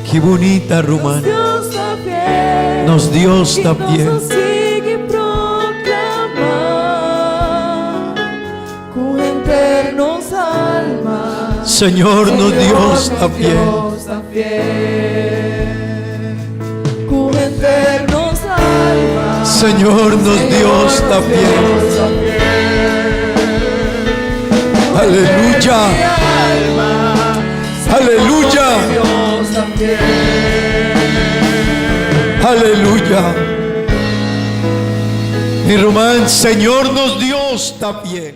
Ki bunita, Nos ruman. Dios ta fiel. Nos Dios ta I nos fiel. lo sigui proklamá. Ku henter nos alma. Señor, nos Dios ta fiel. Dios ta fiel. Ku henter nos alma. Señor, nos Dios ta fiel. Dios ta fiel. Aleluya. Mi alma. Aleluya. Dios ta fiel. Aleluya. Mi ruman, Señor, nos Dios ta fiel.